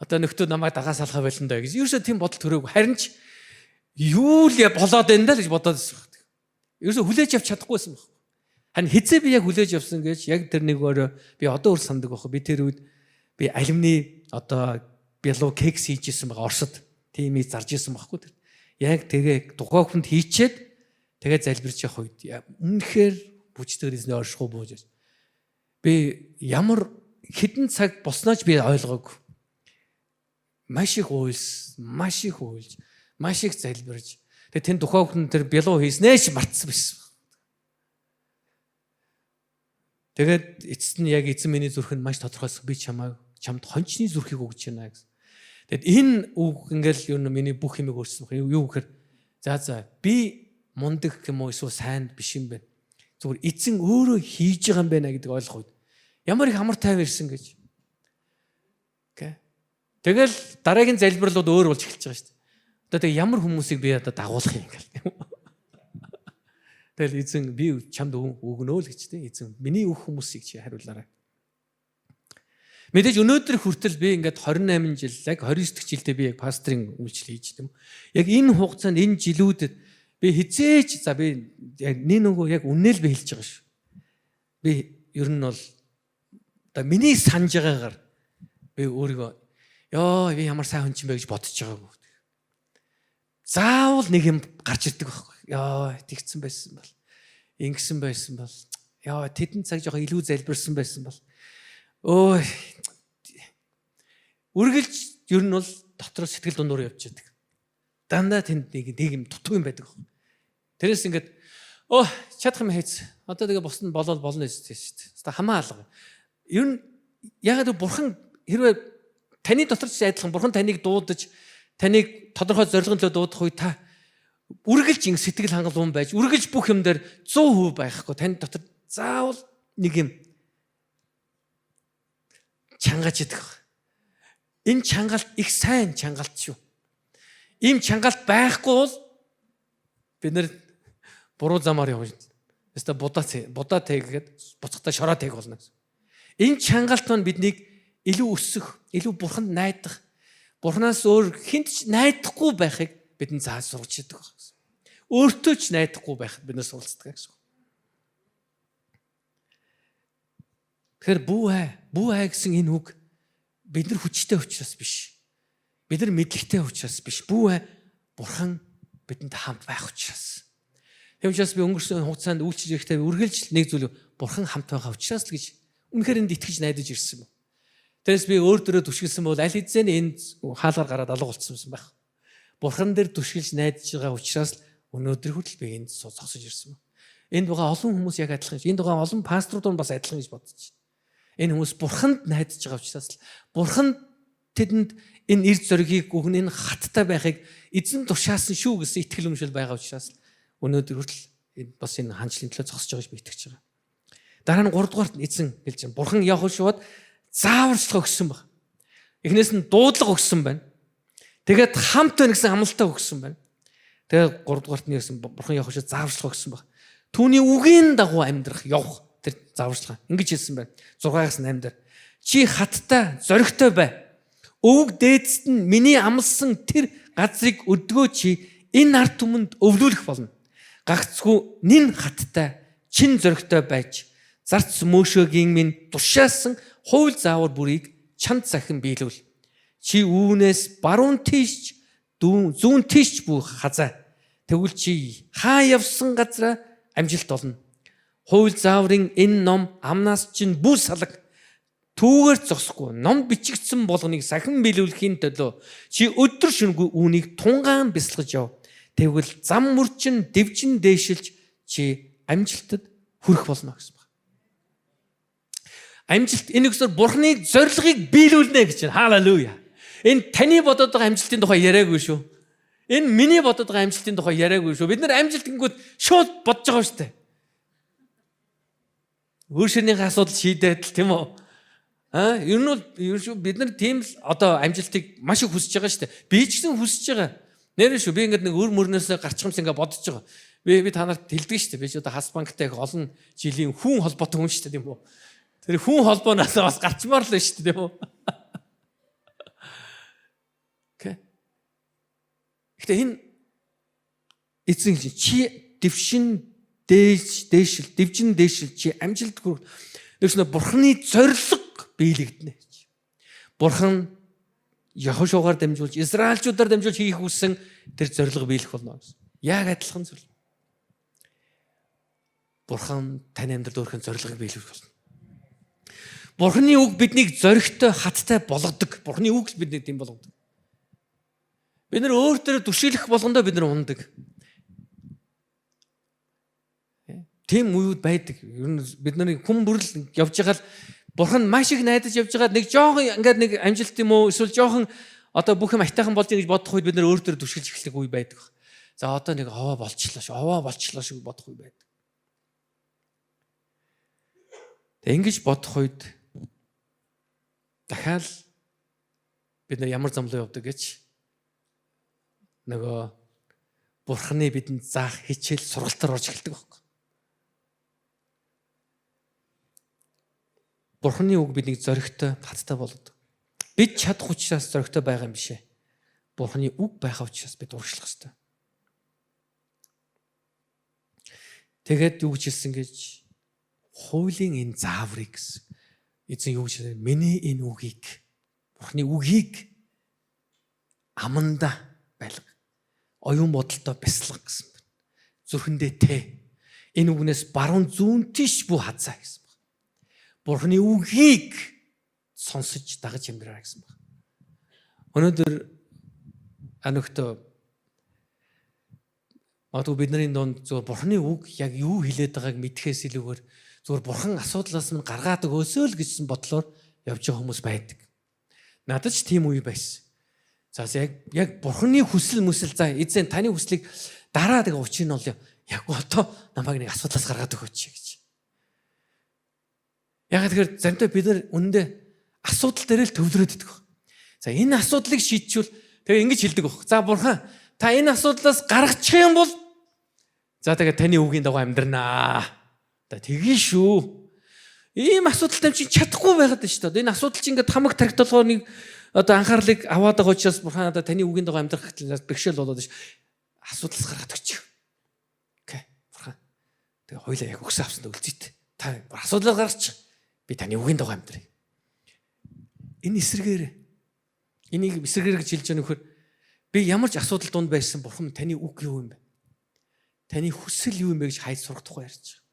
Одоо нөхдөө намайг дагаа салхаа байлаа даа гэж. Ерөөсөө тийм бодол төрөөгүй. Харин ч юу л болоод байна даа гэж бодоод байсан баг. Ерөөсөө хүлээж авч чадахгүй байсан баг. Харин хизээ би яг хүлээж авсан гэж яг тэр нэг өрөө би одоо өөр сандаг байхгүй. Би тэр үед би алюминий одоо бялуу кекс хийж исэн байгаа Оросд. Тийм ий зарж исэн байхгүй тэр. Яг тэгээ тухайн хүнд хийчээд тэгээ залбирч явах үед үнэхээр бүждгээр эзний оршихуу бууж. Би ямар хэдэн цаг болсноо ч би ойлгоогүй. Маш их уйлс, маш их уйлж, маш их залбирч. Тэгээ тэн тухайн хүн тэр бялуу хийснээ ч мартсан байсан. Тэгээд эцэст нь яг эзэн миний зүрхэнд маш тодорхойлсон. Би чамд хончны зүрхийг өгч байна гэсэн. Тэгэд энэ үг ингээл юу миний бүх юмыг өөрчилсөн. Юу гэхээр за би мундаг юм уу эсвэл сайн биш юм бэ? Зүгээр эзэн өөрөө хийж байгаа юм байна гэдэг ойлгох үед ямар их амар тайван ирсэн гэж. Тэгэл дараагийн залбирлууд өөр болж эхэлж байгаа шүү дээ. Одоо тэг ямар хүмүүсийг би одоо дагуулах юм гэл. Тэгэл эзэн би чамд өгнө л гэж тийм эзэн миний өөх хүмүүсийг чи хариулаарай. Мэдээж өнөөдөр хүртэл би ингээд 28 жил яг 29 дахь жилдээ би яг пастрын үйлчлэл хийж тийм. Яг энэ хугацаанд энэ жилүүдэд би хизээч за би яг нэг нөгөө яг үнээл би хэлж байгаа шүү. Би ер нь бол одоо миний санаж байгаагаар би өөрийгөө ёо би ямар сайн хүн ч юм бэ гэж бодож байгаагүй. Заавал нэг юм гарч ирдэг байхгүй. Ёо тэгсэн байсан бол ингэсэн байсан бол ёо тэдэн цаг жоохон илүү залбирсан байсан бол өө үргэлж ер нь бол дотор сэтгэл дундуур явж байдаг. Дандаа тэнд нэг нэг юм дутуу юм байдаг. Тэрээс ингээд өө чадах юм хийц. Одоо тэгээ бус нь болол болно гэж шүү дээ. Хэвээ хамаа алга. Ер нь ягаад гэвэл бурхан хэрвээ таны дотор ч адилхан бурхан таныг дуудаж таныг тодорхой зорилгын төлөө дуудах үе та үргэлж ингэ сэтгэл хангалуун байж үргэлж бүх юм дээр 100% байхгүй таны дотор заавал нэг юм чангааж идэх. Энэ чангалт их сайн чангалт шүү. Ийм чангалт байхгүй бол бид нэр буруу замаар явж. Өстө будаа будаа тэгээд буцахтаа шороо тэг болно гэсэн. Энэ чангалт маань биднийг илүү өсөх, илүү бурханд найдах, бурханаас өөр хүнд ч найдахгүй байхыг бидэнд зааж сургаж идэг байна гэсэн. Өөртөө ч найдахгүй байхад бид нар суралцдаг гэсэн. Тэгэхээр бүү хай гэсэн энэ үг бид нар хүчтэй учраас биш. Бид нар мэдлэгтэй учраас биш. Бүү хай бурхан бидэнд хамт байх учраас. Тийм учраас би өнгөрсөн хугацаанд үйлчилж ирэхдээ үргэлж нэг зүйл бурхан хамт байгаа учраас л гэж үнэхээр энд итгэж найдаж ирсэн юм. Тэрээс би өөр дөрөө түшгэлсэн бол аль хэзээ энэ хаалгаар гараад алга болцсон байх. Бурхан дээр түшгэлж найдаж байгаа учраас л өнөөдөр хүртэл би энд зогсож ирсэн юм. Энд байгаа олон хүмүүс яг адилхан. Энд байгаа олон пасторууд бас адилхан гэж бодож байна. Энэ хүмүүс бурханд найдаж байгаа учраас л бурхан тэдэнд энэ эр зоригийг өгнө, энэ хаттай байхыг эзэн тушаасан шүү гэсэн итгэл үнэмшил байгаа учраас л өнөөдөр хүртэл энэ бас энэ ханчлалын төлөө зогсож байгаа гэж би итгэж байгаа. Дараа нь 3 дугаарт эзэн хэлж байна. Бурхан Яхошуад зааварчилгаа өгсөн баг. Эхнээс нь дуудлага өгсөн байна. Тэгээд хамт байна гэсэн амлалтаа өгсөн байна. Тэгээд 3 дугаарт нь гэсэн бурхан Яхошуад зааварчилгаа өгсөн баг. Түүний үгийн дагуу амьдрах явах тэр зааварчилгаа. Ингэж хэлсэн байна. 6-аас 8 дээр. Чи хаттай, зоригтой бай. Өвөг дээдсэд нь миний амласан тэр газрыг өдгөө чи энэ ард түмэнд өвлүүлэх болно. Гагцхүү нин хаттай, чин зоригтой байж зарц мөөшөөгийн минь тушаасан хууль заавар бүрийг чанд захин биелүүл. Чи үүнээс баруун тийш зүүн тийш бүх хазаа. Тэгвэл чи хаа явсан газараа амжилт олно. Хууль зааврын энэ ном амнаас чинь бүү салаг. Түүгээр зогсохгүй ном бичигдсэн болгоныг сахин биелүүлэхийн төлөө чи өдөр шөнөгүй үүнийг тунгаан бясалгаж яв. Тэгвэл зам мөр чинь дэвжин дээшилж чи амжилтад хүрэх болно гэсэн байна. Амжилт энэ үгсээр Бурхны зорилгыг биелүүлнэ гэж байна. Халелуя. Энэ таны бодоод байгаа амжилтын тухай яриаггүй шүү. Энэ миний бодоод байгаа амжилтын тухай яриаггүй шүү. Бид нар амжилт гингүүд шууд бодож байгаа шүү дээ. Өөр ширнийхээ асуудал шийдээд л тийм үү? Аа, ер нь бол ер шүү бид нар тийм л одоо амжилтыг маш их хүсэж байгаа шүү дээ. Би ч гэсэн хүсэж байгаа. Нэрээ шүү би ингээд нэг өр мөрнөөсөө гарчих юмс ингээд бодож байгаа. Би та нарт хэлдэг шүү дээ. Би ч одоо хас банктай их олон жилийн хүн холбоотой хүн шүү дээ тийм үү? Тэр хүн холбооноос бас гарчмаар л шүү дээ тийм үү? Окей. Гэтэ энэ эзэн хэлж чи дэвшин дээшил дэвжин дээшил чи амжилт хүрэх. Тэгснэ Бурхны зорилго биелэгдэнэ гэж. Бурхан Яхошугаар дамжуулж Израильчуудаар дамжуулж хийх хүссэн тэр зорилго биелэх болно гэсэн. Яг адилхан зүйл. Бурхан таны амьдралд өөрхөн зорилгыг биелүүлэх болно. Бурханы үг биднийг зоригтой, хаттай болгодог. Бурханы үг л биднийг тийм болгодог. Бид нар өөр төрөө түшиглэх болгондоо бид нар ундаг. Тийм үеуд байдаг. Ер нь бид нарыг хүн бүрэл явж байгаа л Бурхан маш их найдаж явж байгаад нэг жоохон ингээд нэг амжилт юм уу эсвэл жоохон одоо бүх юм айтайхан болж гэж бодох үед бид нар өөр төрөө түшиглж эхлэх үе байдаг. За одоо нэг овоо болчлоо шүү, овоо болчлоо шүү бодох үе байдаг. Тэг ингэж бодох үед дахиад Бид нар ямар зам руу явдаг гэж нөгөө Бурхны бидэнд заах хичээл сургалтаар орж эхэлдэг байхгүй. Бурхны үг биднийг зоригтой, хаттай болгодог. Бид чадах учраас зоригтой байгаа юм биш ээ. Бурхны үг байх учраас бид урагшлах ёстой. Тэгээд юу гэж хэлсэн гэж хуулийн энэ зааврыг гэсэн. Эзэн юу гэж хэлсэн? Миний энэ үгийг, Бурхны үгийг аманда байлга. Оюун бодолтой бясалга гэсэн байна. Зүрхэндээ тэ. Энэ үгнээс баруун зүүн тийш бүү хазаа гэсэн байна. Бурхны үгийг сонсож дагаж амьдраа гэсэн байна. Өнөөдөр анөгтөө магадгүй бидний дунд зөвхөн Бурхны үг яг юу хэлээд байгааг мэдхээс илүүгээр зөвхөн Бурхан асуудлаас минь гаргаад өгөөсөө л гэсэн бодлоор явж байгаа хүмүүс байдаг. Надад ч тийм үе байсан. За яг Бурхны хүсэл мүсэл за эзэн таны хүслийг дараа тэгээ учир нь бол яг одоо намайг нэг асуудлаас гаргаад өгөөч гэж. Яг тэгэхээр заримдаа бид нар үнэндээ асуудал дээр л төвлөрөөд идэх. За энэ асуудлыг шийдчихвэл тэгээ ингэж хэлдэг баг. За Бурхан та энэ асуудлаас гаргачих юм бол за тэгээ таны үгийн дагуу амьдрнаа. За тэгье шүү. Ийм асуудалтай чинь чадахгүй байгаад байна шүү дээ. Энэ асуудал чинь ингээд хамаг тархит толгоор нэг одоо анхаарлыг аваад байгаа учраас Бурхан одоо таны үгийн дагуу амьдрах бэрхшээл болоод ш. Асуудлаас гаргаад өгч. Окей. Бурхан. Тэгээ хоёлаа яг өгсөн авсанд үлзийт. Та асуудлаас гаргачих. Би таны үгийн дагуу амьдрах. Энэ эсрэгээр энийг эсрэгээр гэж хэлж байгаа нөхөр би ямар ч асуудал дунд байсан Бурхан таны үг юу юм бэ? Таны хүсэл юу юм бэ гэж хайж сурах тухай ярьж байгаа.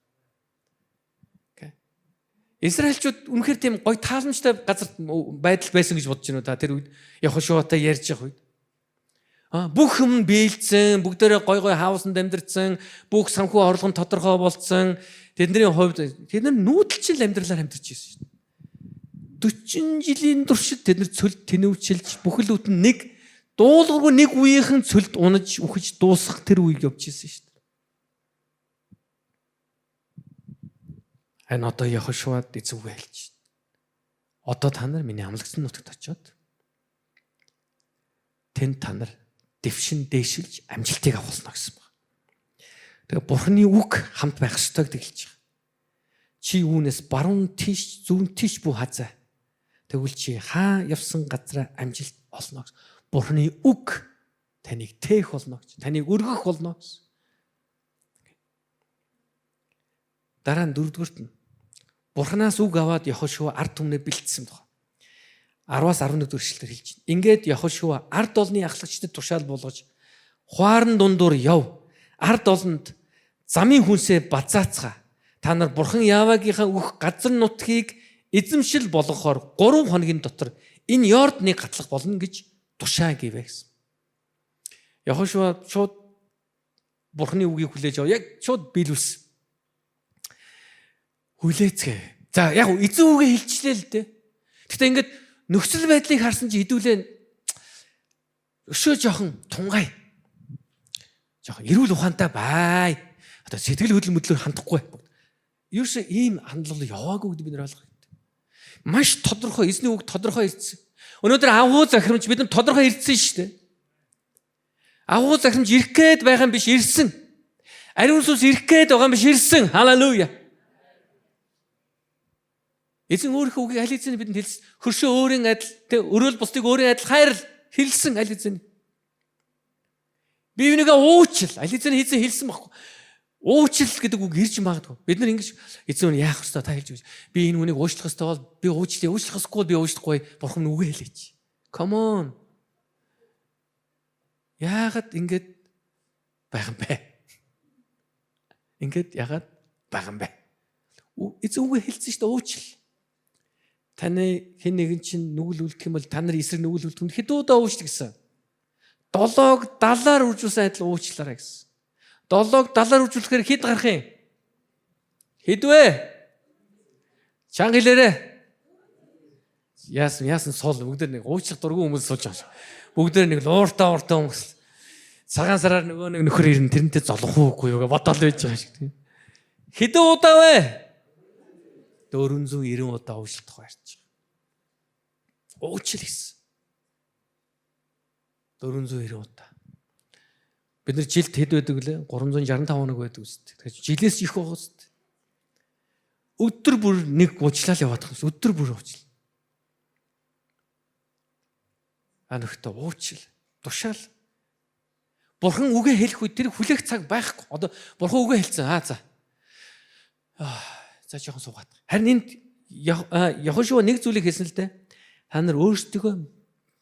Израильчууд үнэхээр тийм гоё тааламжтай газар байдал байсан гэж бодож байна уу та тэр үед Яхошуатай ярьж явах үед. Бүх юм биелсэн, бүгдээрээ гой гой хаусанд амьдарсан, бүх санхүү орлого нь тодорхой болцсон. Тэдний хувьд тэд нар нүүдэлчил амьдралаар амьдарч байсан шүү дээ. 40 жилийн туршид тэд нар цөлд тэнүүчилж бүхэл бүтэн нэг дуулуургүй нэг үеийнхэн цөлд унаж үхэж дуусах тэр үеийг явж ирсэн шүү дээ. Харин одоо Яхошуад эзэн үгээ хэлж байна. Одоо та нар миний амлагдсан нутагт очиод тэнд та нар дэвшин дээшилж амжилтыг авах болно гэсэн байна. Тэгээ Бурхны үг хамт байх ёстой гэдэг хэлж байгаа. Чи үүнээс баруун тийш зүүн тийш бүү хазаа. Тэгвэл чи хаа явсан газараа амжилт олно гэсэн. Бурхны үг таныг тээх болно гэж. Таныг өргөх болно гэсэн. Дараа нь дөрөвдүгüрт нь Бурханаас үг аваад Яхошуа ард түмнээ бэлтсэн тухай. 10-аас 11 дэх эшлэлээр хэлж байна. Ингээд Яхошуа ард олны ахлагчдад тушаал болгож хуаран дундуур яв. Ард олонд замын хүнсээ базаацгаа. Та нар Бурхан Явагийнхаа өгөх газар нутгийг эзэмшил болгохоор 3 хоногийн дотор энэ Йордныг гатлах болно гэж тушаа гэвэ гэсэн. Яхошуа шууд Бурханы үгийг хүлээж аваа яг шууд биелүүлсэн. Хүлээцгээе. За яг эзэн үгээ хэлчлээ л дээ. Гэхдээ ингээд нөхцөл байдлыг харсан чи хэдүүлээ өшөө жоохон тунгай. Жоохон эрүүл ухаантай бай. Одоо сэтгэл хөдлөл мөдлөөр хандахгүй. Ерөөсөө ийм хандлага яваагүй гэдэг бид нар ойлгох хэрэгтэй. Маш тодорхой эзний үг тодорхой ирсэн. Өнөөдөр агуу захирамж бид нар тодорхой ирсэн шүү дээ. Агуу захирамж ирэх гээд байгаа юм биш ирсэн. Ариун сүнс ирэх гээд байгаа юм биш ирсэн. Халелуя. Эзэн өөрийнхөө үгийг аль хэзээ бидэнд хэлсэн. Хөршөө өөрийн адил тэ өрөөл бусдыг өөрийн адил хайрл хэлсэн аль хэзээ. Би энийгээ уучил аль хэзээ эзэн хэлсэн байхгүй. Уучлал гэдэг үг ирж магадгүй. Бид нар ингэж эзэн үн яах ёстой та хэлж өгч. Би энэ хүнийг уучлах ёстой бол би уучлая. Уучлах ёсгүй бол би уучлахгүй. Бурхан үгээ хэлээч. Come on. Яагаад ингэж байх юм бэ? Ингээд яагаад байх юм бэ? Эзэн үгээ хэлсэн шүү дээ уучлал. Таны хэн нэгэн чинь нүгэл үлдэх юм бол та нар эсрэг нүгэл үлдэх юм хэд удаа уучлах гэсэн. 7-ог 70-аар үржүүлсэн адил уучлаарай гэсэн. 7-ог 70-аар үржүүлэхээр хэд гарах юм? Хэд вэ? Чанга хэлээрэ. Яасан суул бүгд нэг уучлах дургүй хүмүүс сууж байгаа шиг. Бүгд нэг лууртаа ууртаа хүмүүс. Цагаан сараар нөгөө нэг нөхөр ирнэ тэрнтэй золох уугүй юу гэж бодоол байж байгаа шиг. Хэдэн удаа вэ? 490 удаа уучлах тухай ярьж байгаа. Уучлал гэсэн. 490 удаа. Бид нар жилд хэд байдаг лээ? 365 хоног байдаг үст. Тэгэхээр жилээс их байгаа үст. Өдөр бүр нэг уучлал яваад байгаа юм. Өдөр бүр уучлал. А нөхтө уучлал, тушаал. Бурхан үгээ хэлэх үед тэр хүлээх цаг байхгүй. Одоо бурхан үгээ хэлсэн. Аа за. За жоохон суугаад. Харин энд Яхошуа нэг зүйлийг хэлсэн л дээ. Та нар өөрсдөө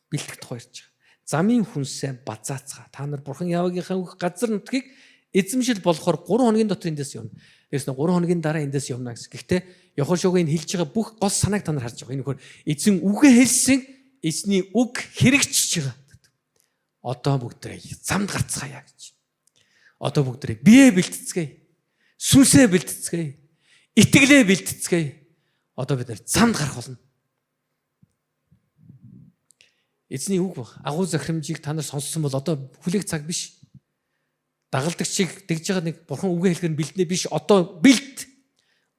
бэлтгэх тухай ярьж байгаа. Замын хүнсээ базаацгаа. Та нар бурхан Явагийнхаа үг газар нутгийг эзэмшил болохоор 3 хоногийн дотор эндээс явна. Тэгсэн 3 хоногийн дараа эндээс явна гэсэн. Гэхдээ Яхошуагийн хэлж байгаа бүх гол санааг та нар харж байгаа. Энэ нөхөр эзэн үгээ хэлсэн, эзний үг хэрэгжиж байгаа. Одоо бүгдээ замд гарцгаая гэж. Одоо бүгдээ бие бэлтцгээе. Сүнсээ бэлтцгээе. Итгэлээ бэлтцгээе. Одоо бид нар замд гарах болно. Эзний үг баг. Агуу захирамжийг та нар сонссон бол одоо хүлээх цаг биш. Дагалдагчийг тэгж байгаа нэг бурхан үгээ хэлэхээр нь бэлднэ биш. Одоо бэлд.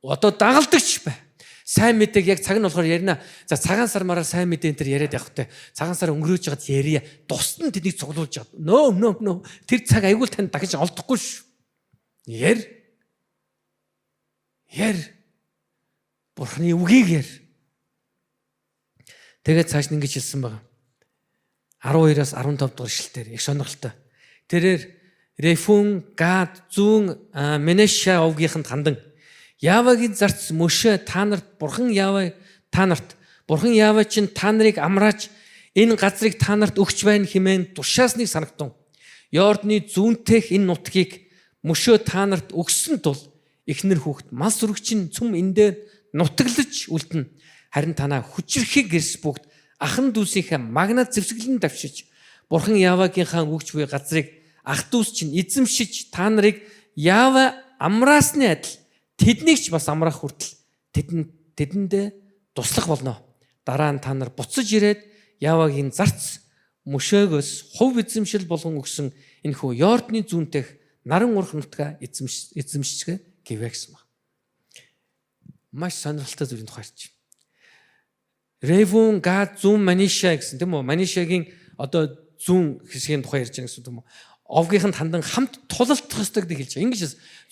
Одоо дагалдагч бай. Сайн мэдээг яг цаг нь болохоор ярина. За цагаан сар мараар сайн мэдээ энэ төр яриад явах хөтэй. Цагаан сар өнгөрөөж байгаад ярья. Тусад нь тэднийг цуглуулж байгаа. Нөө нөө нөө. Тэр цаг айгүй л танд дахиж олдохгүй шүү. Яр. Яр. Бурхны үгийг яр. Тэгээд цааш нь ингэж хэлсэн байгаа. 12-аас 15 дугаар ишлэлээр их сонирхолтой. Тэрээр Рефүн, Гад, Зүүн Менеша овгийнханд хандан Явагийн зарц мөшөө та нарт бурхан Ява та нарт бурхан Ява чинь та нарыг амрааж энэ газрыг та нарт өгч байна хэмээн тушаасныг санагтун. Йордны зүүнтэх энэ нутгийг мөшөө та нарт өгсөн тул эхнэр хүүхэд мал сүрэгч нь цөм эндээ нутаглаж үлдэнэ. Харин танаа хүчрхэг гэрс бүгд ахан дүүсийнхээ магнат зэвсэглэн давшиж бурхан Явагийнхаа өгч буй газрыг ах дүүс чинь эзэмшиж та нарыг Ява амраасны адил тэднийг ч бас амраах хүртэл тэдэндээ туслах болно. Дараа нь та нар буцаж ирээд Явагийн зарц мөшөөгөөс хувь эзэмшил болгон өгсөн энэхүү Йордны зүүнтэх наран урах нутгаа эзэмшгэ гэвэ гэсэн баг. Маш сонирхолтой зүйлийн тухай ярьж байна. Ревун, Гад, Зүүн Маниша гэсэн тийм үү? Манишагийн одоо зүүн хэсгийн тухай ярьж байгаа гэсэн тийм үү? Овгийнханд хандан хамт тулалдах ёстой гэдэг хэлж байгаа. Ингэж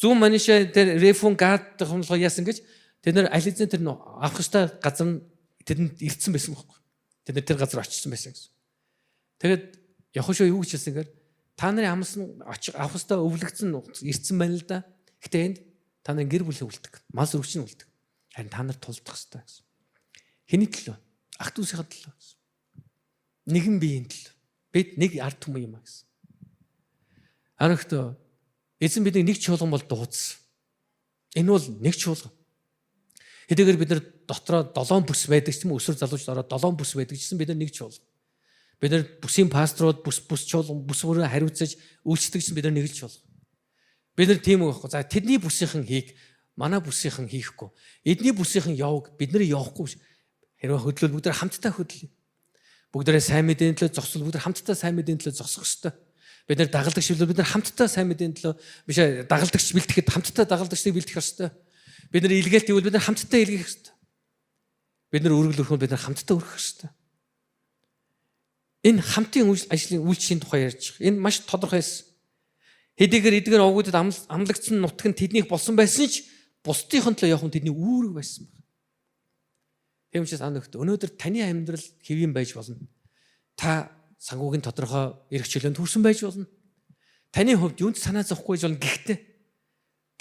Зүүн Маниша дээр Рефун, Гад хомлогоо яасан гэж тэд нар аль хэзээ тэр авах ёстой газар нь тэдэнд ирсэн байсан байхгүй. Тэд нар тэр газар очсон байсан гэсэн. Тэгээд Яхошуа юу гэж хэлсэн гэхээр та нарын амсан авах ёстой өвлөгдсөн ирсэн байна л да. Гэтэ энд та нарын гэр бүлийн үлдэх, мал сүрэгч нь үлдэх. Харин та нар тулдах ёстой гэсэн. Хэний төлөө? Ах дүүсийн төлөө гэсэн. Нэгэн биеийн төлөө. Бид нэг ард түмэн юм а гэсэн. Анагт эзэн бидний нэг чуулган бол дуудсан. Энэ бол нэг чуулган. Хэдийгээр бид нар дотроо 7 бүс байдаг ч юм уу, өсвөр залууч ороо 7 бүс байдаг ч гэсэн бид нар нэг чуулган. Бид нар бүсийн пасторууд бүс бүс чуулган бүс бүрээ хариуцаж үйлчлдэг чинь бид нар нэг л чуулган. Бид нар тийм үг байхгүй. За тэдний бүсийнхэн хийх, манай бүсийнхэн хийхгүй. Эдний бүсийнхэн яваг, бид нар явахгүй биш. Хэрвээ хөдлөл бүгд хамтдаа хөдлөе. Бүгдээрээ сайн мэдээний төлөө зогсвол бүгд хамтдаа сайн мэдээний төлөө зогсох ёстой. Бид нар дагалдагч билүү бид нар хамтдаа сайн мэдээний төлөө биш дагалдагч бэлтгэхэд хамтдаа дагалдагчдыг бэлтгэх ёстой. Бид нар илгээлт хийвэл бид нар хамтдаа илгээх ёстой. Бид нар өргөл өрхөөр бид нар хамтдаа өргөх ёстой. Энэ хамтын ажлын үйлчлэлийн тухай ярьж байгаа. Энэ маш тодорхой байсан. Хэдийгээр эдгээр овгуудад амлагдсан нутг нь тэднийх болсон байсан ч бусдынхон төлөө явах нь тэдний үүрэг байсан байна. Тийм учраас ан нөхд өнөөдөр таны амьдрал хэвийн байж болно. Та санхүүгийн тодорхой эрх чөлөөнд хүрсэн байж болно. Таны хувьд юунд санаа зовхгүй байж болно. Гэхдээ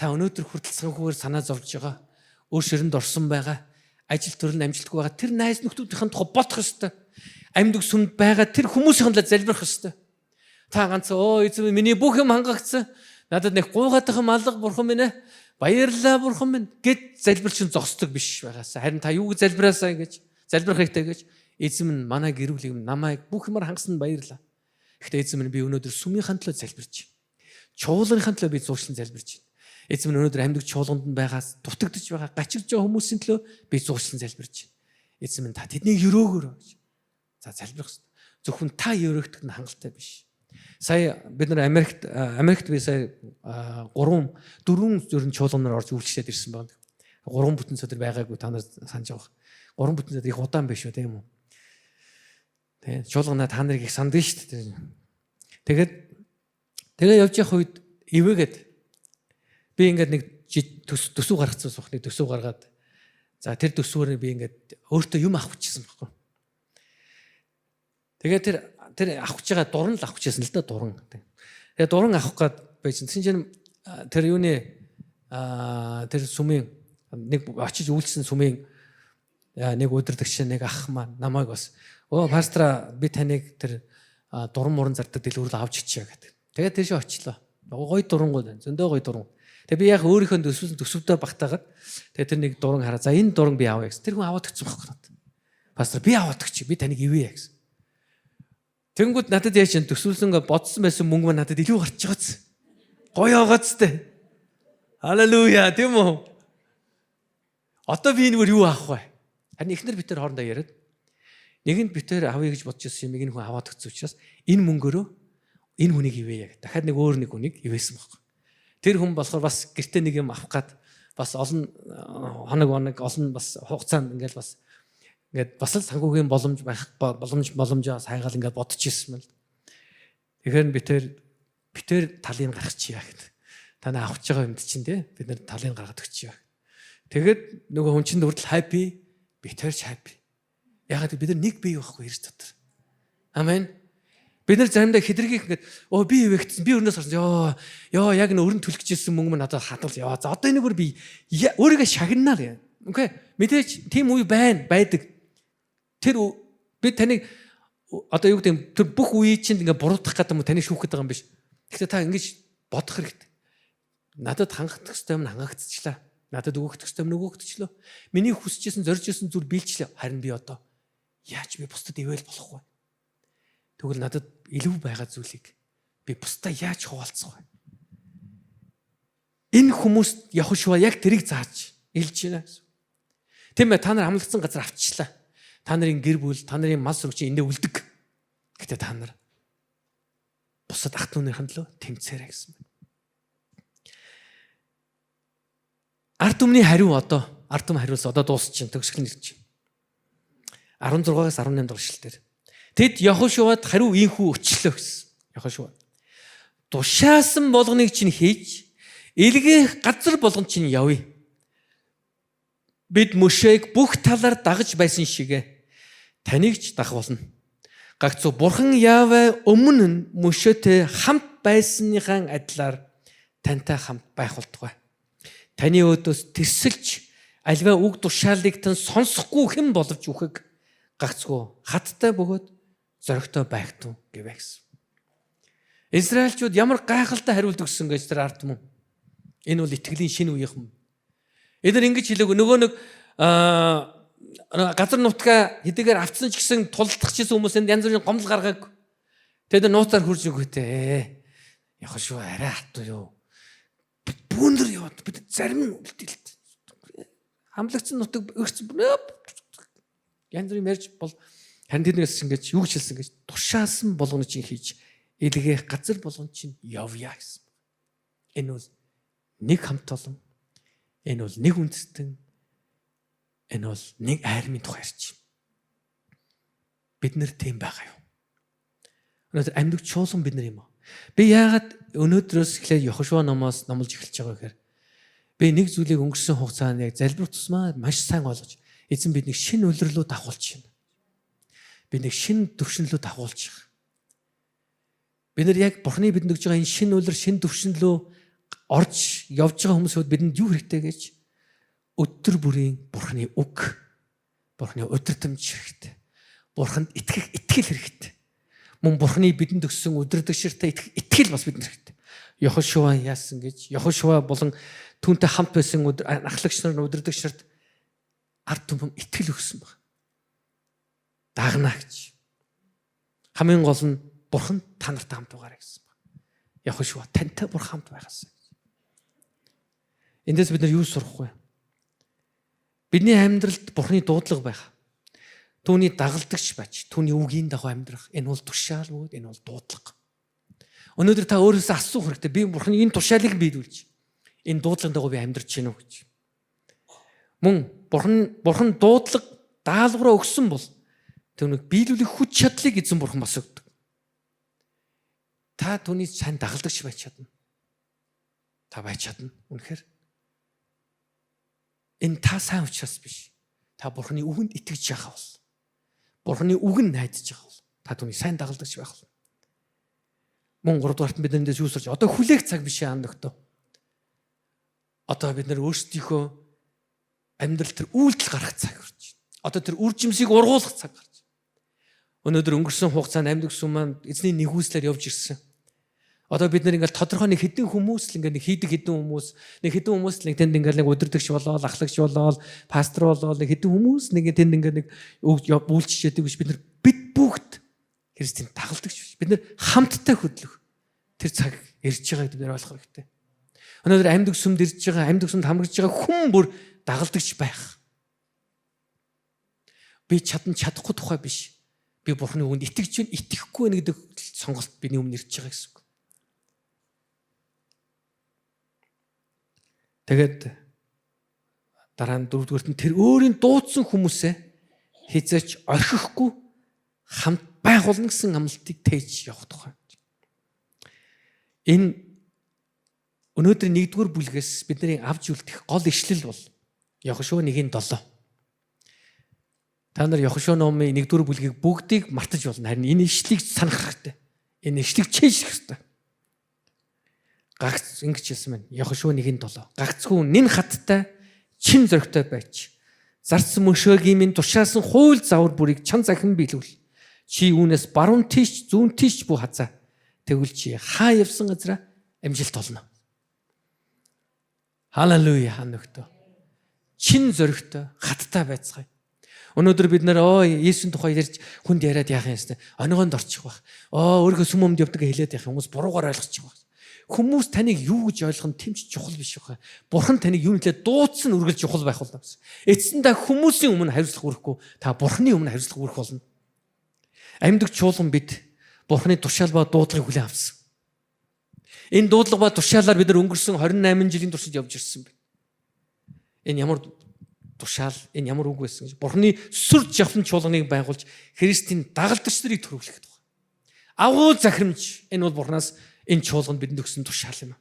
та өнөөдөр хүртэл санхүүгээр санаа зовж байгаа, өөр ширэнд орсон байгаа, ажил төрөл амжилтгүй байгаа тэр найз нөхдүүдийн тухай бодох ёстой. Амьд сүмд байгаа тэр хүмүүсийн төлөө залбирах ёстой. Та ганц өө эзэн миний бүх юм хангагдсан. Надад нэг гуйгаадах юм алга бурхан минь ээ. Баярлалаа бурхан минь гэд залбирчин зогсдог биш байгаасаа. Харин та юу гэж залбираасаа гэж залбирах хэрэгтэй гэж эзэн минь манай гэр бүлийг намайг бүх юмар хангасан баярлалаа. Гэхдээ эзэн минь би өнөөдөр сүмийнхаа төлөө залбирч байна. Чуулганыхаа төлөө би зуушлан залбирч байна. Эзэн минь өнөөдөр амьд чуулганд нь байгаас дутагдж байгаа, гачигдж байгаа хүмүүсийн төлөө би зуушлан залбирч байна. Эзэн минь та тэднийг өрөөгөөрэй гэж. За залбирах хэрэгтэй. Зөвхөн та өрөөгдөх нь хангалттай биш. Сая бид нар Америкт би сая 3 4 зөрн чуулганаар орж үйлчлээд ирсэн байна. 3 бүтэн өдөр байгаагүй та нар санаж байгаа. 3 бүтэн өдөр их удаан биш үү тийм үү? Тэ чуулганаа та нарыг их санддаг шүү дээ. Тэгээд тэгээ явж явах үед ивэгээд би ингээд нэг төсөв гаргацсан суух, нэг төсөв гаргаад, за, тэр төсвөөр би ингээд өөртөө юм авах гэжсэн байхгүй. Тэгээд тэр тэр авах гэж байгаа дуран л авах гэжсэн л да, дуран. Тэгээд дуран авах гээд байсан. Тэгсэн чинь тэр юуны тэр сүмийн нэг очиж үйлсэн сүмийн нэг удирдагч, нэг ах маань намайг бас "Өө, пастора, би таныг тэр дуран муран зардаг дэлгүүр рүү авч очие" гэдэг. Тэгээд тийшээ очлоо. Гой дурангууд байна. Зөндөө гой дуран. Тэгээ би яг өөрийнхөө төсвсөн төсөвдөө багтаагаад, тэгээ тэр нэг дуран хараа, "За, энэ дуран би авъя" гэсэн. Тэр хүн аваад өгсөн байхгүй надад. "Пастор, би аваад өгч, би таныг ивэе" гэсэн. Тэнгүүд надад яаж чинь төсөөлсөн, бодсон байсан мөнгө маань надад илүү гарч байгааз. Гоё байгааз тээ. Халелуя, тийм үү? Одоо би энэгээр юу авах вэ? Харин эхнэр бид тэр хоорондоо яриад, нэгэнд бид тэр авъя гэж бодож ирсэн юмыг энэ хүн аваад өгсөн учраас энэ мөнгөөрөө энэ хүнийг ивэе гэх. Дахиад нэг өөр нэг хүнийг ивэсэн байхгүй. Тэр хүн болохоор бас гэртээ нэг юм авах гад бас олон хоног хоног олон бас хугацаанд ингээл бас ингээд бас л санхүүгийн боломж байх боломжоо сайгаал ингээд бодож ирсэн мэл. Тэгэхээр бид тэр талыг гаргачихъя гэд. Та нар авах байгаа юмд чинь, те, бид нар талыг гаргаад өгчье. Тэгээд нөгөө хүн чинь хүртэл happy, бид тэр ч happy. Ягаад бид нар нэг бие байхгүй Христ дотор. Амен. Бид нар заримдаа хэтэрхий ингээд "Оо, би ивэгдсэн, би өрнөөс орсон. Ёо, ёо, яг н өрн түлхэж ирсэн мөнгө мань надад хадгалж яваа. За, одоо энэ бүр би өөрийгөө шагнаа" гэх. Okay. Мэдээж тийм үе байна, байдаг. Тэр би таныг одоо юу гэдэг юм, тэр бүх үеийг чинь ингээ буруутгах гэдэг юм уу, таныг шүүх гэдэг юм биш. Тэгэхээр та ингэж бодох хэрэгтэй. Надад хангах ёстой юм хангагдчихлаа. Надад өгөх ёстой юм өгөгдчихлөө. Миний хүсэж исэн, зорж исэн зүйл биелчлээ. Харин би одоо яаж би бусдад ивэл болохгүй. Тэгвэл надад илүү байгаа зүйлийг би бусдаа яаж хуваалцах вэ? Энэ хүмүүст Яхошуа яг тэрийг зааж илж байна гэсэн. Тийм ээ, та нар амлагдсан газар авчлаа. Та нарын гэр бүл, та нарын мал сүрэг чинь эндээ үлдэг. Гэтэ та нар бусад ах дүүнийхэн төлөө тэмцээрэй гэсэн байна. Ард түмний хариу, одоо ард түмэн хариулсан, одоо дуусчихин, төгсгөл нь ирж байна. 16-аас 18 дугаар эшлэлдэр. Тэд Яхошуад хариу ийхүү өчлөө гэсэн. Яхошуа. "Тушаасан болгоныг чинь хийж, илгээх газар болгон чинь явъя. Бид Мөшег бүх талаар дагаж байсан шигэ таныг ч дагах болно. Гагцхүү Бурхан Яве өмнө нь Мөшөтэй хамт байсныхаа адилаар тантай хамт байх болтугай. Таны өөдөөс тэрсэлж, аливаа үг тушаалыг тань сонсохгүй хэн боловч үхэг гагцхүү хаттай бөгөөд зоригтой байх тун" гэвэ гэсэн. Израильчууд ямар гайхалтай хариулт өгсөн гэж тэр ард түмэн. Энэ бол итгэлийн шинэ үеийнхэн. Эдгээр ингэж хэлээгүй, нөгөө нэг газар нутгаа хэдийгээр авцсан ч гэсэн тулдах гэсэн хүмүүс энд янз бүрийн гомдол гаргаагүй. Тэд нууцаар хурж өгөө те. Яг шүү, арай хатуу юу. Бид бүүндөр яваад бид зарим нь үлдээлт. Хамлагдсан нутаг өгсөн, янз бүрийн ярьж бол, харин тэднээс ингэж юу гэж хэлсэн гэж, "Тушаасан болгоно чинь хийж, илгээх газар болгон чинь явъя" гэсэн. Энэ бол нэг хамт олон, энэ бол нэг үндэстэн, энэ бол нэг армийн тухай ярьж байна. Бид нэр тийм байгаа юу? Өнөөдөр амьдаг чуулган бид нар юм уу? Би яагаад өнөөдрөөс эхлээд Йохошуа номоос номлож эхэлж байгаа гэхээр би нэг зүйлийг өнгөрсөн хугацаанд яг залбир тусмаа маш сайн ойлгож, Эзэн биднийг шинэ улирал руу дагуулж байна. Бид нэг шинэ төвшин рүү дагуулж байгаа. Бид нар яг Бурхны бидэнд өгж байгаа энэ шинэ улирал, шинэ төвшин рүү орж явж байгаа хүмүүсүүд бидэнд юу хэрэгтэй гэж, өдөр бүрийн Бурхны үг, Бурхны удирдамж хэрэгтэй. Бурханд итгэх итгэл хэрэгтэй. Мөн Бурхны бидэнд өгсөн удирдагчтай итгэх итгэл бас бидэнд хэрэгтэй. Йохошуа яасан гэж, Йохошуа болон түүнтэй хамт байсан ахлагч нар, удирдагч нарт ард түмэн итгэл өгсөн баг. Дагнаа гэж. Хамгийн гол нь Бурхан та нартай хамт байгаарай гэсэн баг. Йохошуа, тантай Бурхан хамт байгаасай. Эндээс бид нар юу сурах вэ? Бидний амьдралд Бурханы дуудлага байх. Түүний дагалдагч байж, түүний үгийн дагуу амьдрах. Энэ бол тушаал бөгөөд энэ бол дуудлага. Өнөөдөр та өөрөөсөө асуух хэрэгтэй. Би Бурханы энэ тушаалыг биелүүлж, энэ дуудлагын дагуу би амьдрч байна уу гэж. Мөн Бурхан дуудлага, даалгавраа өгсөн бол түүнийг биелүүлэх хүч чадлыг эзэн Бурхан бас өгдөг. Та түүний сайн дагалдагч байж чадна. Та байж чадна. Үнэхээр. Энэ та сайн учраас биш. Та Бурхны үгэнд итгэж байгаа бол. Бурхны үгэнд найдаж байгаа бол та түүний сайн дагалдагч байх болно. Мөн 3 дугаарт бид эндээс юу сурч одоо хүлээх цаг биш аа нөхдөө. Одоо бид нар өөрсдийнхөө амьдрал төр үйлдэл гаргах цаг хүрч байна. Одоо тэр үр жимсийг ургуулах цаг гарч байна. Өнөөдөр өнгөрсөн хугацаанд амьд өгсөн маань эзний нэгүслээр явж ирсэн. Одоо бид нар ингээл тодорхой нэг хэдэн хүмүүс л ингээд нэг хийдэг хэдэн хүмүүс, нэг хэдэн хүмүүс л нэг тэнд ингээл нэг удирдагч болоод, ахлагч болоод, пастор болоод нэг хэдэн хүмүүс нэг тэнд ингээд нэг үйлчилж яадаг биш. Бид нар бид бүгд Христийн дагалдагч биш. Бид нар хамттай хөдлөх тэр цаг ирж байгааг бид нар ойлгох хэрэгтэй. Өнөөдөр амьд өсөмд ирж байгаа, амьд өсөмд хамрагдж байгаа хүн бүр дагалдагч байх. Би чадна чадахгүй тухай биш. Би Бурхны үгэнд итгэж байна, итгэхгүй байна гэдэг сонголт бидний өмнө ирж байгаа гэсэн үг. Тэгээд дараа нь дөрөвдүгээрт нь тэр өөрийн дуудсан хүмүүсээ хизээч орхихгүй хамт байх болно гэсэн амлалтыг тээж явах тухай. Энэ өнөөдөр нэгдүгээр бүлгээс бидний авч үлдэх гол ишлэл бол Йохошуа 1:7. Та нар Йохошуа номын нэгдүгээр бүлгийг бүгдийг мартаж болно. Харин энэ ишлэлийг санах хэрэгтэй. Энэ ишлэлийг чийжих хэрэгтэй. Гагц ингэж хэлсэн байна. Йохошуа 1:7. Гагцхүү нэн хаттай чин зоригтой байж зарц мөшөөгийн минь тушаасан хууль загвар бүрийг чан захин биелүүл. Чи үүнээс баруун тийш зүүн тийш бүү хазаа. Тэгвэл чи хаа явсан газараа амжилт олно. Халелуя ханөгтөө. Чин зоригтой хаттай байцгаая. Өнөөдөр бид нэр оо Есүсийн тухай ярьж хүнд яриад яах юм бэ? Онигонд орчих байх. Оо өөрийнхөө сүм өмд явдаг хэлээд яах юм? Хүмүүс буруугаар ойлгочих байх. Хүмүүс таныг юу гэж ойлгох нь тэмч чухал биш байх. Бурхан таныг юу нэлээд дуудсан үргэлж чухал байх болно гэсэн. Эцэндээ хүмүүсийн өмнө хариуцлага үүрэхгүй та Бурханы өмнө хариуцлага үүрэх болно. Амьдаг чуулган бид Бурханы тушаал ба дуудлагыг хүлээн авсан. Энэ дуудлага ба тушаалаар бид нар өнгөрсөн 28 жилийн туршид явж ирсэн байна. Энэ ямар тушаал, энэ ямар үг байсан гэж. Бурханы сүр жавхлан чуулганыг байгуулж Христийн дагалдагч нарыг төрүүлэх тухай. Агуу захирамж энэ бол Бурханаас энэ чуулганд бидэнд өгсөн тушаал юм.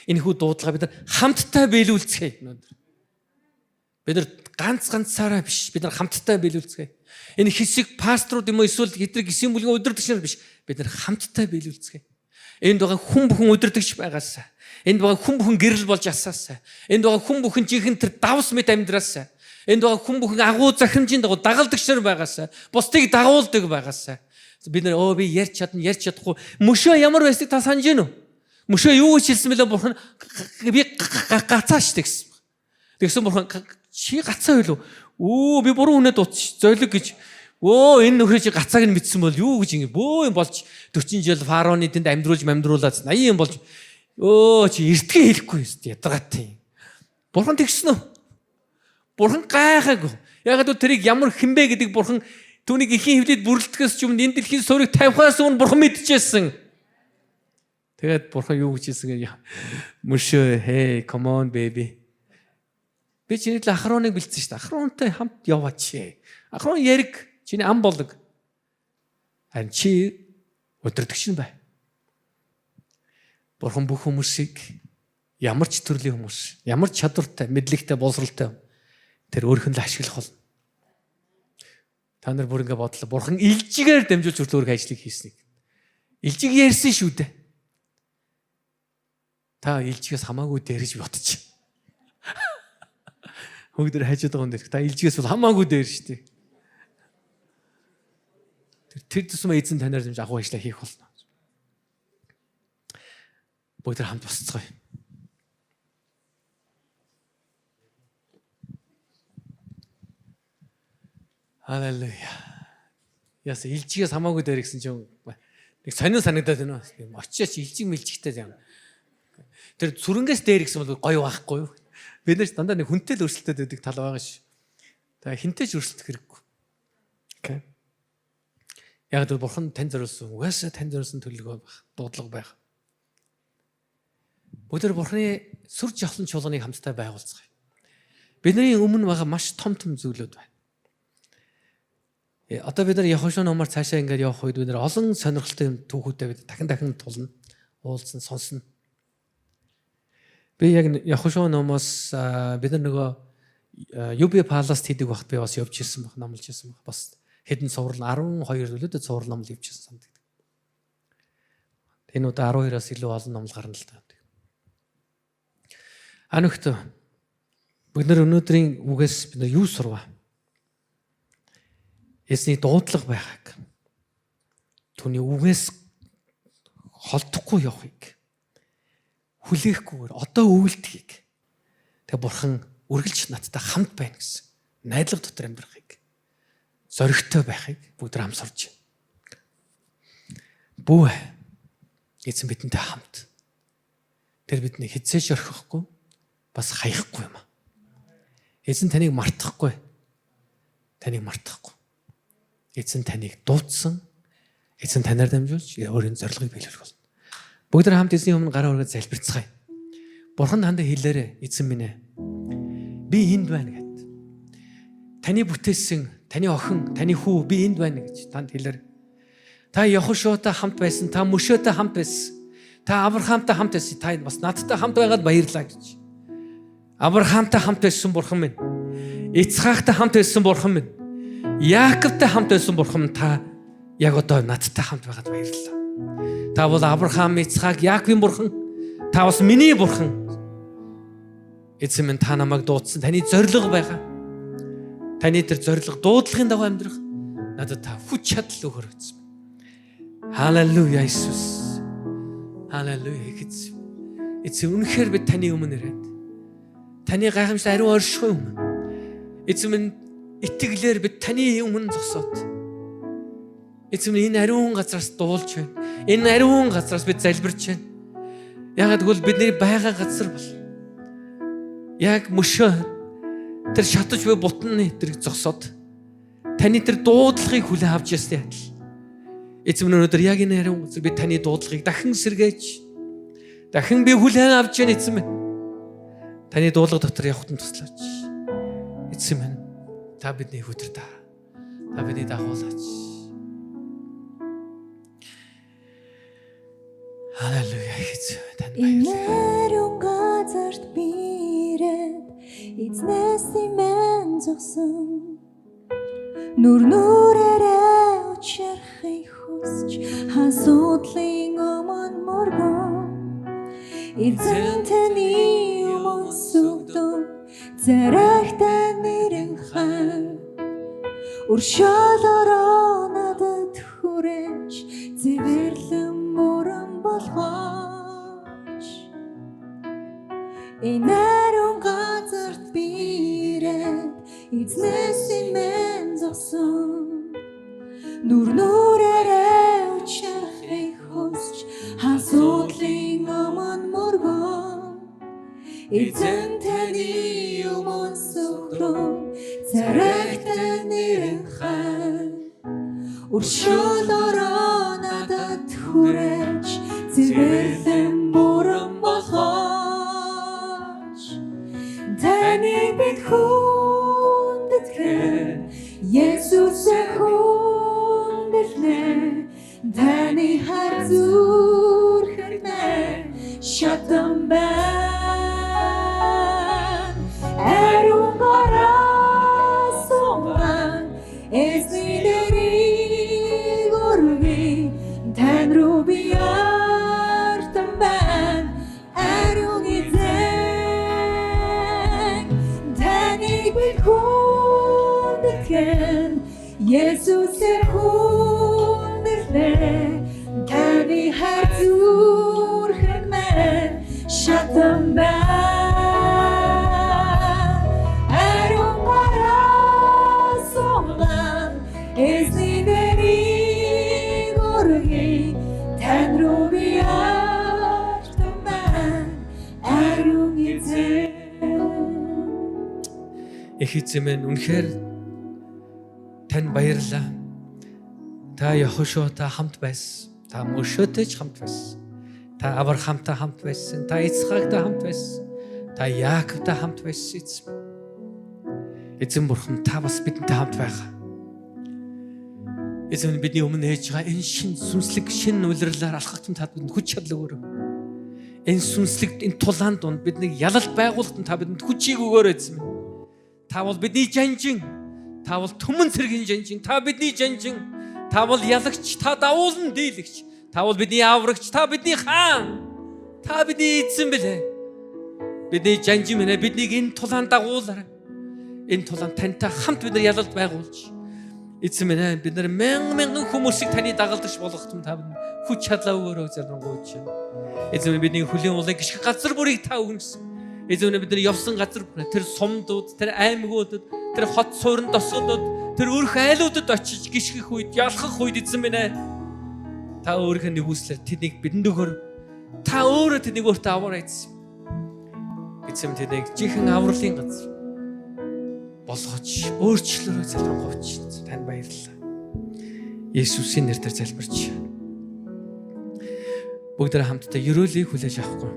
Энэхүү дуудлага бид нар хамтдаа биелүүлцгээе өнөөдөр. Бид нар ганц ганцаараа биш, бид нар хамтдаа биелүүлцгээе. Энэ хэсэг пасторууд юм уу эсвэл хэдрэг гисэн бүлгийн удирдагч нар биш. Бид нар хамтдаа биелүүлцгээе. Энд байгаа хүн бүхэн удирдагч байгаасаа. Энд байгаа хүн бүхэн гэрэл болж асаасаа. Энд байгаа хүн бүхэн жинхэнэ тэр давс мэт амьдраасаа. Энд байгаа хүн бүхэн агуу захирамжийн дагуу дагалдагч нар байгаасаа. Бусдыг дагуулдаг байгаасаа. Бид нар өө би ярьж чадна, ярьж чадахгүй. Мөшөө ямар байсныг та санаж гэнэ үү? Мөшөө юу гэж хэлсэн бэлээ бурхан би гацаа штэ гэсэн. Тэгсэн бурхан чи гацаа байлуу? Өө би буруу хүнээ дутчих зойлог гэж. Өө энэ нөхрөө чи гацааг нь мэдсэн бол юу гэж ингэ бөө юм болж 40 жил фараоны тэнд амьдруулж мамдруулаад 80 юм болж өө чи эртгээ хэлэхгүй юм ядаргаатай. Бурхан тэгсэн үү? Бурхан гайхаагүй. Яг л тэрийг ямар хинбэ гэдэг бурхан түүнийг эхийн хөвлөд бүрлдэхээс ч өмнө энэ дэлхийн суурийг тавихаас өмнө бурхан мэдчихсэн. Тэгээд бурхан юу гэж хэлсэн гэ мөшөө hey come on baby. Би чиний төлөө Ахроныг бэлдсэн шүү дээ. Ахронтай хамт яваач. Ахрон яриг чиний ам болог. Харин чи удирдагч нь бай. Бурхан бүх хүмүүсийг ямар ч төрлийн хүмүүс, ямар ч чадвартай, мэдлэгтэй, боловсролтой тэр өөрийнх нь л ашиглах болно. Та нар бүр ингэ бодлоо. Бурхан илжигээр дамжуулж хүртэл өөрийнхөө ажлыг хийснийг. Илжиг ярьсан шүү дээ. Та илжигээс хамаагүй дээрж бодчих. Хөгдөр хажууд байгаа юм дээр. Та илжигээс бол хамаагүй дээр шүү дээ. Тэр тусмаа эзэн танаар дамж агуу ажлаа хийх болно. Бүгд хамт босцгоё. Халелуя. Яс илжигээс хамаагүй дээр гэсэн чинь нэг сонин санагдаад байна уу? Очиач илжиг мэлжигтэй юм. Тэр сүрэнгээс дээр гэсэн бол гоё байхгүй юу? Бид нар дандаа нэг хүнтэй л өрсөлдөд байдаг тал байгаа ш. Тэгээ хинтэй ч өрсөлдөх хэрэггүй. Окей. Яг л бурхан тань зориулсан, угаасаа тань зориулсан төлөвлөгөө байх, дуудлага байх. Бүгд бурханы сүр жавхлан чуулганыг хамтдаа байгуулцгаая. Бидний өмнө байгаа маш том том зүйлүүд байна. Одоо бид нар Яхошуа номоор цаашаа ингээд явах үед бид нар олон сонирхолтой юм түүхүүдтэй бид дахин дахин тулна, уулзсан, сонсно. Би яг Яхошуа номоос бид нар нөгөө UB Palace хийдэг багт би бас явж ирсэн баг, номлож ирсэн баг. Бас хэдэн цуврал 12 үлээдэ цуврал номл явж ирсэн санагддаг. Энэ удаа 12-оос илүү олон номл гарна л да. Анагт бид нар өнөөдрийн үгээс бид нар юу сурваа? Эзний дуудлага байгааг. Түүний үгээс холдохгүй явахыг хүлээхгүйгээр одоо үйлдэхийг тэгээ бурхан үргэлж надтай хамт байна гэсэн найдлага дотор амьдрахыг зоригтой байхыг бүгд хамт сурч байна. Бүү эзэн бидэнтэй хамт. Тэр бидний хэзээ ч орхихгүй бас хаяхгүй юм а. Эзэн таныг мартахгүй. Таныг мартахгүй. Эзэн таныг дуудсан. Эзэн танаар дамжуулж өөрийн зорилгыг биелүүлэх болно. Бүгд хамт эзний өмнө гараа өргөж залбирцгаая. Бурхан танд хэлээрэй, эзэн минь ээ. Би энд байна гэд. Таны бүтээсэн, таны охин, таны хүү би энд байна гэж танд хэлээр. Та Яхошуатай хамт байсан, та Мөшөөтэй хамт байсан. Та Авраамтай хамт байсан. Та бас надтай хамт байгаад баярлаа гэж. Авраамтай хамт байсан бурхан минь. Ицхаактай хамт байсан бурхан минь. Яаковтай хамт байсан бурхан та яг одоо надтай хамт байгаад баярлалаа. Та бол Авраам, Ицхак, Яаковын бурхан. Та бас миний бурхан. Эзэн минь та намайг дуудсан. Таны зорилго байгаа. Таны тэр зорилго дуудлагын дагуу амьдрах надад та хүч чадал өгөөрэй эзэн. Халелуя Иесус. Халелуя эзэн. Эзэн үнэхээр бид таны өмнө ирээд таны гайхамшигт ариун оршихуй өмнө эзэн минь итгэлээр бид таны өмнө зогсоод эзэн минь энэ ариун газраас дуулж байна. Энэ ариун газраас бид залбирч байна. Яагаад гэвэл бидний байгаа газар бол яг мөшөө тэр шатаж буй бутны тэрэг зогсоод таны тэр дуудлагыг хүлээн авч ясны адил. Эзэн минь өнөөдөр яг энэ ариун газар би таны дуудлагыг дахин сэргээж дахин би хүлээн авч байна эзэн минь. Таны дуудлага дотор явахад нь туслаач. Эзэн минь та бидний хөтөр та. Та бидний дагуулаач. Халелуя эзэн танд баярлалаа. Ариун газарт би ирээд эзнээс имэн зогсон. Нүр нүрээрээ учрахыг хүсч асуудлын өмнө мөргөн. Эзэн таны өмнө сүгдэн зарагтай нэрэн хаан. Өршөөлөөрөө надад хүрээж цэвэрлэн мөрөн болгооч. Энэ ариун газарт би ирээд эзнээс имэн зогсон. Нүр нүрээрээ учрахыг хүсч асуудлын өмнө мөргөн. Эзэн таны өмнө сүгдэн царайтай нэрэн хаан. Өршөөлөөрөө надад хүрээж цэвэрлэн бүрэн болгооч. Таны бид хүндэтгэн Есүсээ хүндэлнэ. Таны хайр зүрхэнд шатан байна. Ариун гараас суман эзний нэрийг өргөе. Тань руу би артан байна. Ариун эзэн таныг бид хүндэтгэн Есүсээ хүндэлнэ. Таны хайр зүрхэнд мань шатан байна. Ариун гараас суман эзний нэрийг өргөе. Тань руу би артан байна. Ариун эзэн. Их эзэн минь үнэхээр танд баярлалаа. Та Яхошуатай хамт байсан. Та Мөшөөтэй ч хамт байсан. Та Авраамтай хамт байсан. Та Ицхактай хамт байсан. Та Яаковтай хамт байсан эзэн. Эзэн бурхан та бас бидэнтэй хамт байгаа. Эзэн бидний өмнө нээж байгаа энэ шин сүнслэг шин улирлаар алхахтан та бидэнд хүч чадал өгөөрэй. Энэ сүнслэг энэ тулаан дунд биднийг ялалт байгуулахад та бидэнд хүчийг өгөөрэй, эзэн минь. Та бол бидний жанжин. Та бол түмэн цэргийн жанжин. Та бидний жанжин. Та бол ялагч, та давуулан дийлэгч. Та бол бидний аврагч, та бидний хаан. Та бидний эзэн билээ. Бидний жанжин минь, биднийг энэ тулаан дагуулаарай. Энэ тулаан тантай хамт бид нар ялалт байгуулж, эзэн минь, бид нар мянган мянган хүмүүсийг таны дагалдагч болгох юм, та бидэнд хүч чадлаа өгөөрэй, залбирanгуйч. Эзэн минь, бидний хөлийн уулын гიშгэ газар бүрийг та өгнө гэсэн. Эзэн минь, бид нар явсан газар бүр, тэр сумдууд, тэр аймагуудад, тэр хот суурин тосгодод, тэр өрх айлуудад очиж гიშгэх үед, ялхах үед, эзэн минь, та өөрийнхөө нигүүлслээр тэднийг бидэнд өгөр. Та өөрөө тэднийг өөртөө аваарай, эзэн. Эзэн, тэднийг жинхэнэ авралын газар болгож өөрчлөрөө, залбирanгуйч. Танд баярлалаа. Есүсийн нэрээр залбирч. Бүгд хамтдаа ерөөлийг хүлээж авахгүй.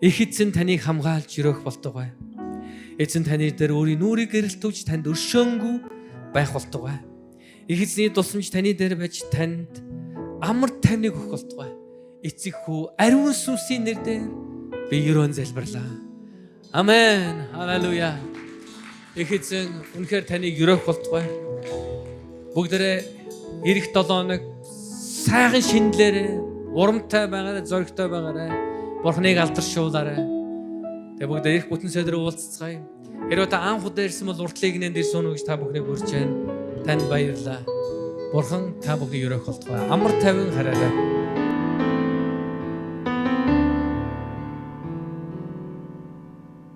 Их эзэн таныг хамгаалж ерөөх болтугай. Эзэн таны дээр өөрийн нүрийг гэрэлтүүлж танд өршөөнгүй байх болтугай. Их эзний тусламж таны дээр байж танд амар тайвныг өгөх болтугай. Эцэг, хүү, ариун сүнсийн нэр дээр би ерөөн залбирлаа. Амен. Халелуя. Их эзэн үнэхээр таныг ерөөх болтугай. Бүгдээрээ ирэх 7 хоног сайхан шинэлээрээ, урамтай байгаарай, зоригтой байгаарай. Бурхныг алдаршуулаарай. Тэгээ бүгд ирэх бүтэн сайн дээр уулзацгаая. Хэрвээ та анх удаа ирсэн бол уртлыг нэн дээр сууна гэж та бүхнийг урьж байна. Танд баярлалаа. Бурхан та бүхнийг ерөөх болтугай. Амар тайван хараарай.